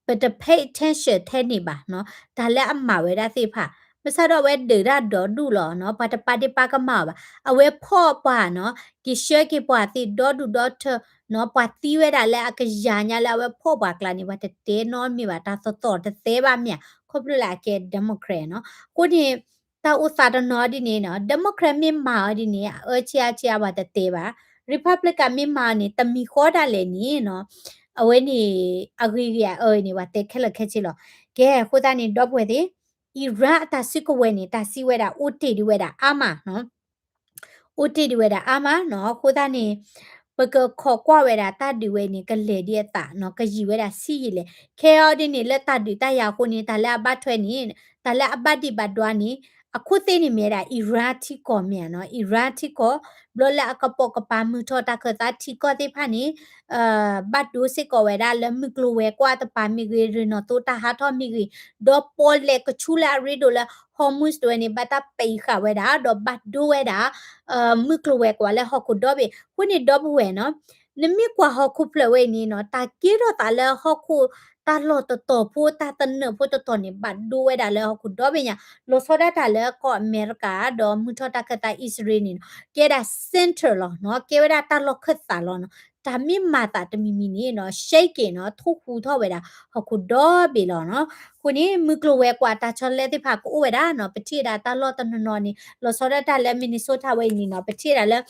ပတ pay attention ထဲန့ၣ်ဘၣ်နီၤ, တၢ်လၢအမၤဝဲဒၣ်သ့ၣ်တဖၣ်. ဘၣ်ဆၣ်ဒီးအဝဲဒုးတၢ်ဒီဒူၣ်လီၤနီၤ, ပှၤတပာ်ဒ့ၣ်ပာ်ကမၣ်အီၤဘၣ်. အဝဲဖီၣ်ပှၤနီၤ, က့ၤဆှၢက့ၤပှၤသ့ၣ်ဒီဒူၣ်ဒီထၢနီၤ, ပှၤသံဝဲဒၣ်လၢအကယၤညါလၢအဝဲဖီၣ်ပှၤကျါန့ၣ် ပှၤတတဲနီတမံၤဘၣ်, တၢ်သီၣ်သီၣ်တသဲဘၣ်မ့ၢ်ဧါ, ခီဖျိလၢအကဲ Democrat နီၤ. အဃိန့ၣ် တၢ်အိၣ်သးတနီၤဒ်န့ၣ်နီၤ, Democrat မ့ၢ်မၤအီၤဒ်န့ၣ် အအၢဆံးအါဆံးအါပှၤတတဲဘၣ်, Republican မ့ၢ်မၤအီၤန့ၣ် တမံၤဃီဒၣ်လဲာ်န့ၣ်နီၤ, အဝဲန့ၣ် အဂ့ၤဂ့ၤအအၢန့ၣ် ပှၤတဲခဲလၢာ်ခဲဆ့လီၤ. ကဲ အဃိသတးန့ၣ် ဒီပုၢ်ဝဲၢ်သ့ၣ်, Iran အတၢ်စုကဝဲၤန့ၣ် တၢ်စံးဝဲဒၣ်အိၣ်တ့ၢ်ဒံးဝဲဒၣ်အါမးနီၤ. အိၣ်တ့ၢ်ဒံးဝဲဒၣ်အါမးနီၤ. အဃိသတးန့ၣ် ပကခိးကွၢ်ဝဲဒၣ်တၢ်ဒုးဝဲန့ၣ် ကလဲၤဒံးအသးနီၤ, ကယံာ်ဝဲဒၣ်ဆံးယံာ်လဲၣ်. ခဲအံၤဒ်န့ၣ် လၢတၢ်ဒုးတၢ်ယၤအဃိန့ၣ် တၢ်လၢအဘၣ်ထွဲန့ၣ်, တၢ်လၢအဘၣ်ဒံးဘၣ်ဒွါန့ၣ် အခိၣ်သ့ၣ်န့ၣ်မ့ၢ်ဝဲဒၣ် Iran ထံကီၢ်မ့ၢ်ဧါနီၤ, Iran ထံကီၢ်, ဘျီလၢအကပိာ်ကပၤမုၢ်ထီၣ်တၢ်ခၢၣ်သးထံကီၢ်သ့ၣ်တဖၣ်န့ၣ် ဘၣ်ဒိစ့ၢ်ကီးဝဲဒၣ်လၢမုၢ်ကျိၤဝဲၤကွာ်တပၤမ့ၢ်ဂ့ၤ, ရ့ၣ်နီၣ်သိတၢ်ဟးထီၣ်မ့ၢ်ဂ့ၤ, ဒီးပီၣ်လဲၣ်ကဆူလၢအရ့ဒိၣ်လၢ Hormuz တဝဲန့ၣ် ဘၣ်တၢ်ပံးဃာ်ဝဲဒၣ်, ဒီးဘၣ်ဒိဝဲဒၣ် မုၢ်ကျိၤဝဲၤကွာ်လၢဟီၣ်ခိၣ်ဒီဘ့ၣ်. အဃိန့ၣ် ဒီပုၢ်ဝဲၢ်နီၤ, နမ့ၢ်ကွၢ်ဟီၣ်ခိၣ်ဖျၢၣ်ဝဲအံၤန့ၣ်နီၤ, တၢ်ကဲထီၣ်သးလၢဟီၣ်ခိၣ်တၢ်လီၢ်တတီၤဖိ တၢ်သနၢၣ်ဖိတတီၤန့ၣ် ဘၣ်ဒိဝဲဒၣ်လၢဟီၣ်ခိၣ်ဒီဘ့ၣ်ညါ, လီၤဆီဒၣ်တၢ်လၢကီၢ်အမဲရကၤ ဒီးမုၢ်ထီၣ်တၢ်ခၢၣ်သးအံၣ်စရ့လးန့ၣ်နီၤ, ကဲဒၣ် center လီၤနီၤ, ကဲဝဲဒၣ်တၢ်လီၢ်ခၢၣ်သးလီၤနီၤ. တၢ်မ့ၢ်မၤသးတမံၤမံၤန့ၣ်နီၤ, shake နီၤ, ထိၣ်ဟူထီၣ်ဝဲဒၣ်ဟီၣ်ခိၣ်ဒီဘ့ၣ်လီၤနီၤ. အဃိန့ၣ် မုၢ်ကျိၤဝဲၤကွာ်တၢ်ဆီတလဲသ့ၣ်တဖၣ်ကအိၣ်ဝဲဒၣ်နီၤ, ပထံၣ်ဝဲဒၣ်တၢ်လီၢ်တနီၤနီၤန့ၣ် လီၤဆီဒၣ်တၢ်လၢ Minnesota ဝဲအံၤန့ၣ်နီၤ, ပထံၣ်ဝဲဒၣ်လၢ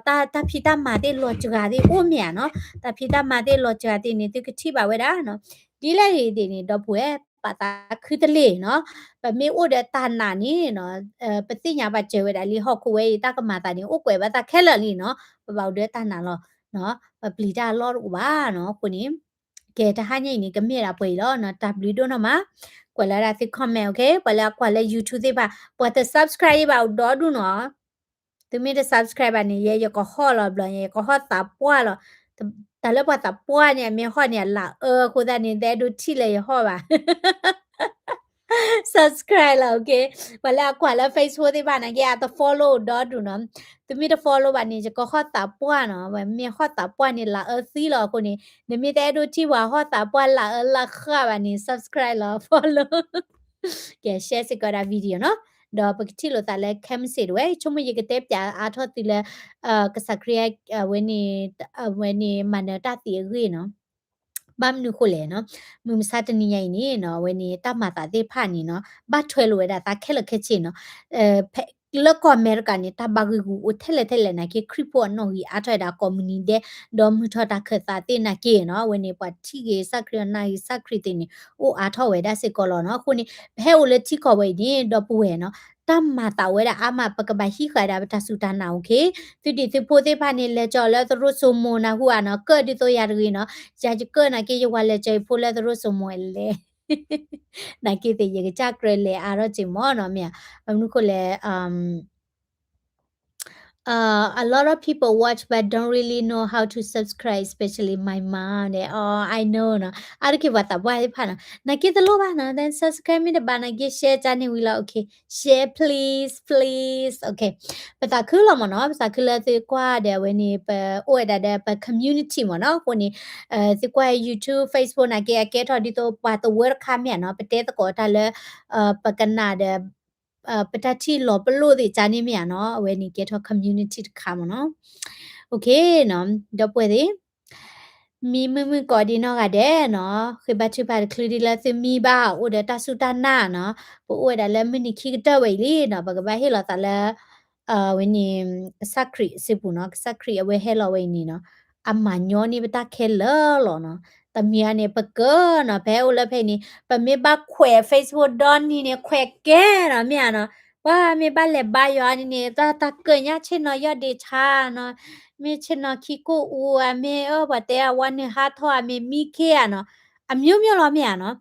တၢ် တၢ်ဖံးတၢ်မၤသ့ၣ်လီၤစှၤသ့ၣ်အိၣ်မ့ၢ်ဧါနီၤ, တၢ်ဖံးတၢ်မၤသ့ၣ်လီၤစှၤသ့ၣ်န့ၣ် သုကထံၣ်ဘၣ်ဝဲဒၣ်နီၤ. ဒ်လဲၣ်ဂ့ၤသ့ၣ်န့ၣ် ဒီပုၢ်ဝဲၢ် ပာ်သးခုတလ့ၢ်နီၤ, ပမ့ၢ်အိၣ်ဒီးတၢ်နာ်န့ၣ်နီၤ, ပသ့ၣ်ညါဘၣ်စၢၤဝဲဒၣ်လံ ဟီၣ်ခိၣ်ဝဲအံၤ တၢ်ကမၤသးန့ၣ် အိၣ်ကွဲးဘၣ်သးခဲလၢာ်လံနီၤ, ပဘၣ်အိၣ်ဒီးတၢ်နာ်လီၤ. ပပျံၤတၢ်အလီၢ်တအိၣ်ဘၣ်နီၤ, အဃိန့ၣ် ကဲ တဟါညါအံၤန့ၣ် ကမ့ၢ်ဒၣ်ပှဲၤအံၤလီၤနီၤ, တၢ်ဘျုးဒိၣ်နီၢ်မး, ကွၢ်လၢဒၣ်သု comment, okay, ပှၤလၢအကွၢ်လၢ YouTube သ့ၣ်တဖၣ် ပှၤတ subscribe ယဘၣ်အိၣ်ဒီဒူၣ်နီၤ. သုမ့ၢ်တ subscribe ဘၣ်န့ၣ် ယဲယကဟီၣ်လီၤဘျီညါ, ယကဟီၣ်သးပှၢ်လီၤ. တၢ်လၢပှၤသးပှၢ်န့ၣ် အမ့ၢ်ဟီၣ်န့ၣ် အလၢအၢအဃိသတးန့ၣ် တအဲၣ်ဒိးထံၣ်လၢယဟီၣ်ဘၣ် subscribe လီၤ, okay. ပှၤလၢအကွၢ်လၢ Facebook သ့ၣ်တဖၣ်န့ၣ်က့ အတ follow ဒီဒူၣ်နီၤ. သုမ့ၢ်တ follow ဘၣ်န့ၣ် ယကဟီၣ်သးပှၢ်နီၤ, မ့ၢ်ဟီၣ်သးပှၢ်န့ၣ် လၢအၢသံလီၤအဃိန့ၣ်, နမ့ၢ်တအဲၣ်ဒိးထံၣ်ပှၤဟီၣ်သးပှၢ်လၢအၢလၢဃၣ်ဘၣ်န့ၣ် subscribe လီၤ follow ကဲ share စ့ၢ်ကီးဒၣ် video နီၤ, ဒီးပကထံၣ်လိာ်သးလၢခဲမုၢ်ဆ့ၣ်တဝဲ, ဆိကမိၣ်ယကတဲပၠးအါထီၣ်သုလၢ ကစၢ်ခရံာ် အဝဲန့ၣ် အဝဲန့ၣ်မၤနၢၤတၢ်သ့အဂ့ၢ်နီၤ. ဘၣ်မနုၤအဃိလဲၣ်နီၤ, မုၢ်မဆါတနံၤညါအံၤန့ၣ်နီၤ, အဝဲန့ၣ် တၢ်မၤသးသ့ၣ်တဖၣ်န့ၣ်နီၤ, ဘၣ်ထွဲလိာ်ဝဲဒၣ်သးခဲလၢာ်ခဲဆ့နီၤ. လၢကီၢ်အမဲရကၤန့ၣ် တၢ်ဘၣ်ဂံာ်ဂူာ်အိၣ်ထဲလဲၣ်ထဲလဲၣ်နာ်က့ ခရံာ်ဖိအနီၣ်ဂံၢ်အါထီၣ်ဝဲဒၣ်ကိးမုၢ်နံၤဒဲး, ဒီးမုၢ်ထီၣ်တၢ်ခၢၣ်သးသ့ၣ်နာ်က့နီၤ, အဝဲန့ၣ် ပှၤထံၣ်ဂ့ၤကစၢ်ခရံာ် နာ်ဂ့ၤကစၢ်ခရံာ်သ့ၣ်န့ၣ် အိၣ်အါထီၣ်ဝဲဒၣ်စ့ၢ်ကီးလီၤနီၤ. အဃိန့ၣ် ပဟဲအိၣ်လၢထံကီၢ်ဝဲအံၤန့ၣ် ဒီပုၢ်ဝဲၢ်နီၤ, တၢ်မၤသးဝဲဒၣ်အါမး ပကဘၣ်ဟံးဃာ်ဒၣ်ပတၢ်စူၢ်တၢ်နာ် okay. သုဒံၣ်သုဖိသ့ၣ်တဖၣ်န့ၣ် လဲၤကၠီၤလၢသရိာ်စိမိၤနၢ်ဟူဧါနီၤ, ကၢၣ်ဒ်သိးယၤတဂ့ၤနီၤ, ယၤယကၢၣ်နာ်က့ ယဝၤလဲၤကၠီၤယဖိလၢသရိာ်စိမိၤလဲၣ် နာ်က့သ့ၣ် ယကစၢ်ကြၢးလဲၤအါထီၣ်က့ၤမ့ၢ်နီၤ, မ့ၢ်ဧါ. ဘၣ်မနုၤအဃိလဲၣ်, uh, a lot of people watch but don't really know how to subscribe, especially my mom. န့ၣ် oh, I know နီၤ. အါတက့ၢ်ပှၤသးပှၢ်သ့ၣ်တဖၣ်နီၤ, နာ်က့တလိၣ်ဘၣ်နီၤ, then subscribe မ့ၢ်တဘၣ်နာ်က့ share ကန့ၢ်ဝံၤလီၤ. Okay, share please, please. Okay, ပသးခုလီၤမ့ၢ်နီၤ, ပသးခုလၢသုကွၢ်ဒီးအဝဲန့ၣ် ပအိၣ်ဝဲဒၣ်ဒီးပ community မ့ၢ်နီၤ. အဃိန့ၣ် သုကွၢ် YouTube, Facebook နာ်က့ အကဲထီၣ်ဒ်သိးပှၤသဝီတခါမ့ၢ်ဧါနီၤ, ပတဲသကိးတၢ်လၢ ပကနၣ်ဒီး ပတၢ်ထံၣ်လီၤပလိာ်သ့ၣ်ကန့ၣ်မ့ၢ်ဧါနီၤ, အဝဲန့ၣ်ကဲထီၣ် community တခါမ့ၢ်နီၤ. Okay နီၤ, ဒီပုၢ်ဝဲၢ်သ့ၣ်, မံမုာ်မုာ်ကိးဒံနီၢ်ဂၤဒဲးနီၤ, ဃ့ဘါထုကဖၣ်တချုးဒံးလၢသုမံဘၣ် အိၣ်ဒီးတၢ်စူၢ်တၢ်နာ်နီၤ, ပအိၣ်ဝဲဒၣ်လၢမုၢ်နံၤခံကတၢၢ်ဝဲအံၤလံနီၤ, ပကဘၣ်ဟ့ၣ်လီၤသးလၢ ဝဲန့ၣ် ကစၢ်ခရံာ်အစုပူၤနီၤ, ကစၢ်ခရံာ်အဝဲဟဲလီၤဝဲအံၤန့ၣ်နီၤ, အမၤညီန့ၢ်ပတၢ်ခဲလၢာ်လီၤနီၤ. တမံၤအံၤန့ၣ် ပကၢနီၤ, ဖဲအိၣ်လၢဖဲအံၤန့ၣ် ပမ့ၢ်ဘၣ်ခွဲး Facebook ဒီနံၤန့ၣ် ခွဲးကဲနီၤ မ့ၢ်ဧါနီၤ, ပှၤမ့ၢ်ဘၣ်လဲၤဘါယွၤန့ၣ်န့ၣ် တၢ် တၢ်ကၢၢ်ညါဆ့ၣ်နီၤယီၢ်ဒံးဆါနီၤ, မ့ၢ်ဆ့ၣ်နီၤခံကိၣ်အူဧါ, မ့ၢ်အၢ ပှၤတဲအဝဲန့ၣ်ဟးထီၣ်ဧါ, မ့ၢ်မံခ့ဧါနီၤ, အမျိုးမျိုးလီၤမ့ၢ်ဧါနီၤ.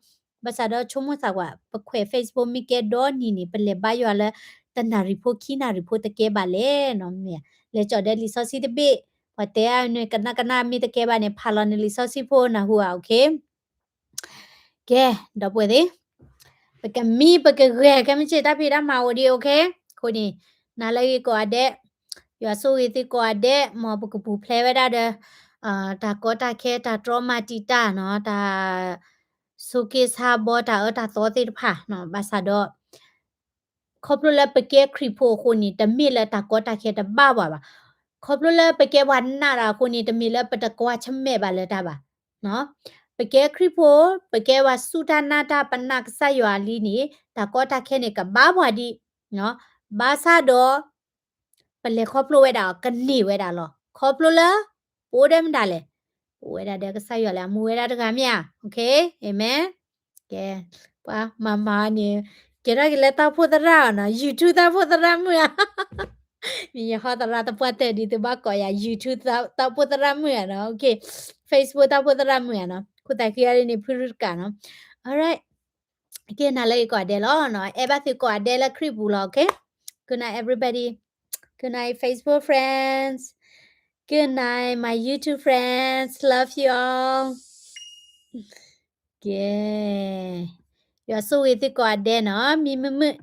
ဘၣ်ဆၣ်ဒီးဆိကမိၣ်သးကွၢ် ပခွဲး Facebook မ့ၢ်ကဲဒီနံၤန့ၣ် ပလဲၤဘါယွၤလၢ တနၣ်ရံၣ်ဖိခံနၣ်ရံၣ်ဖိတကဲဘၣ်လဲၣ်နီၤ, မ့ၢ်လဲၤကၠီၣ်ဒဲလံာ်စီဆှံတဘ့ၣ်, ပှၤတဲအန့ၣ် ကနၣ်ကနၣ်မ့ၢ်တကဲဘၣ်န့ၣ် ဖးလီၤနလံာ်စီဆှံဖိနၢ်ဟူဧါ. Okay, ကဲ, ဒီပုၢ်ဝဲၢ်သ့ၣ်, ပကမံပကဂဲၤ ခဲမုၢ်ဆ့ၣ်တၢ်ဖံးတၢ်မၤအိၣ်ဒံး. Okay, အဃိန့ၣ် နၤလၢဂ့ၤကိးဂၤဒဲး, ယွၤဆိၣ်ဂ့ၤသုကိးဂၤဒဲး, မ်ပကပူၤဖျဲးဝဲဒၣ်ဒီး တၢ်ကီတၢ်ခဲ တၢ်တြီမၤတံာ်တာ်နီၤ, တၢ် ဆိးက့ဆါဘီ တၢ်အၢတၢ်သီသ့ၣ်တဖၣ်နီၤ. ဘၣ်ဆၣ်ဒီး ခီဖျိလၢပကဲခရံာ်ဖိအဃိန့ၣ် တမ့ၢ်လၢတၢ်ကီတၢ်ခဲတဘၣ်ပှၤဘၣ်. ခီဖျိလၢပကဲပှၤနာ်တၢ်အဃိန့ၣ် တမ့ၢ်လၢပတကွၢ်ဆၢၣ်မဲာ်ဘၣ်လၢတၢ်ဘၣ်. ပကဲခရံာ်ဖိ, ပကဲပှၤစူၢ်တၢ်နာ်တၢ် ပနာ်ကစၢ်ယွၤလံန့ၣ် တၢ်ကီတၢ်ခဲန့ၣ် ကဘၣ်ပှၤဒံး. ဘၣ်ဆၣ်ဒီး ပလဲၤခီဖျိဝဲဒၣ်အီၤ ကန့ၢ်ဝဲဒၣ်လီၤ. ခီဖျိလၢ ပအိၣ်ဒီးမတၤလဲၣ်, ပအိၣ်ဝဲဒၣ်ဒီးကစၢ်ယွၤလၢအမူဝဲဒၣ်တဂၤမ့ၢ်ဧါ. Okay, amen. ကဲ, ပှၤမၤမၤန့ၣ် ကဲထီၣ်က့ၤလၢတၢ်အိၣ်ဖှိၣ်သရၣ်နီၤ, YouTube တၢ်အိၣ်ဖှိၣ်သရၣ်မုၣ်ဧါ. မ့ၢ်ယဟီသရၣ်သပှၢ်တၢၢ်ဒ်သိးဘၣ်ကိးယၤ YouTube တၢ်အိၣ်ဖှိၣ်သရၣ်မုၣ်ဧါနီၤ. Okay, Facebook တၢ်အိၣ်ဖှိၣ်သရၣ်မုၣ်ဧါနီၤ. ခိၣ်သးဃံအါဒ်န့ၣ် ဖုရူတကးနီၤ. Alright. Okay, နၤလၢဂ့ၤကိးဂၤဒဲးလီၤနီၤ. အဲၣ်ဘၣ်သုကိးဂၤဒဲးလၢခရံာ်ပူၤလီၤ. Okay, good night everybody. Good night Facebook friends. Good night my YouTube friends. Love you all. ကဲ, ယွၤဆိၣ်ဂ့ၤသုကိးဂၤဒဲးနီၤ, မံမုာ်မုာ်.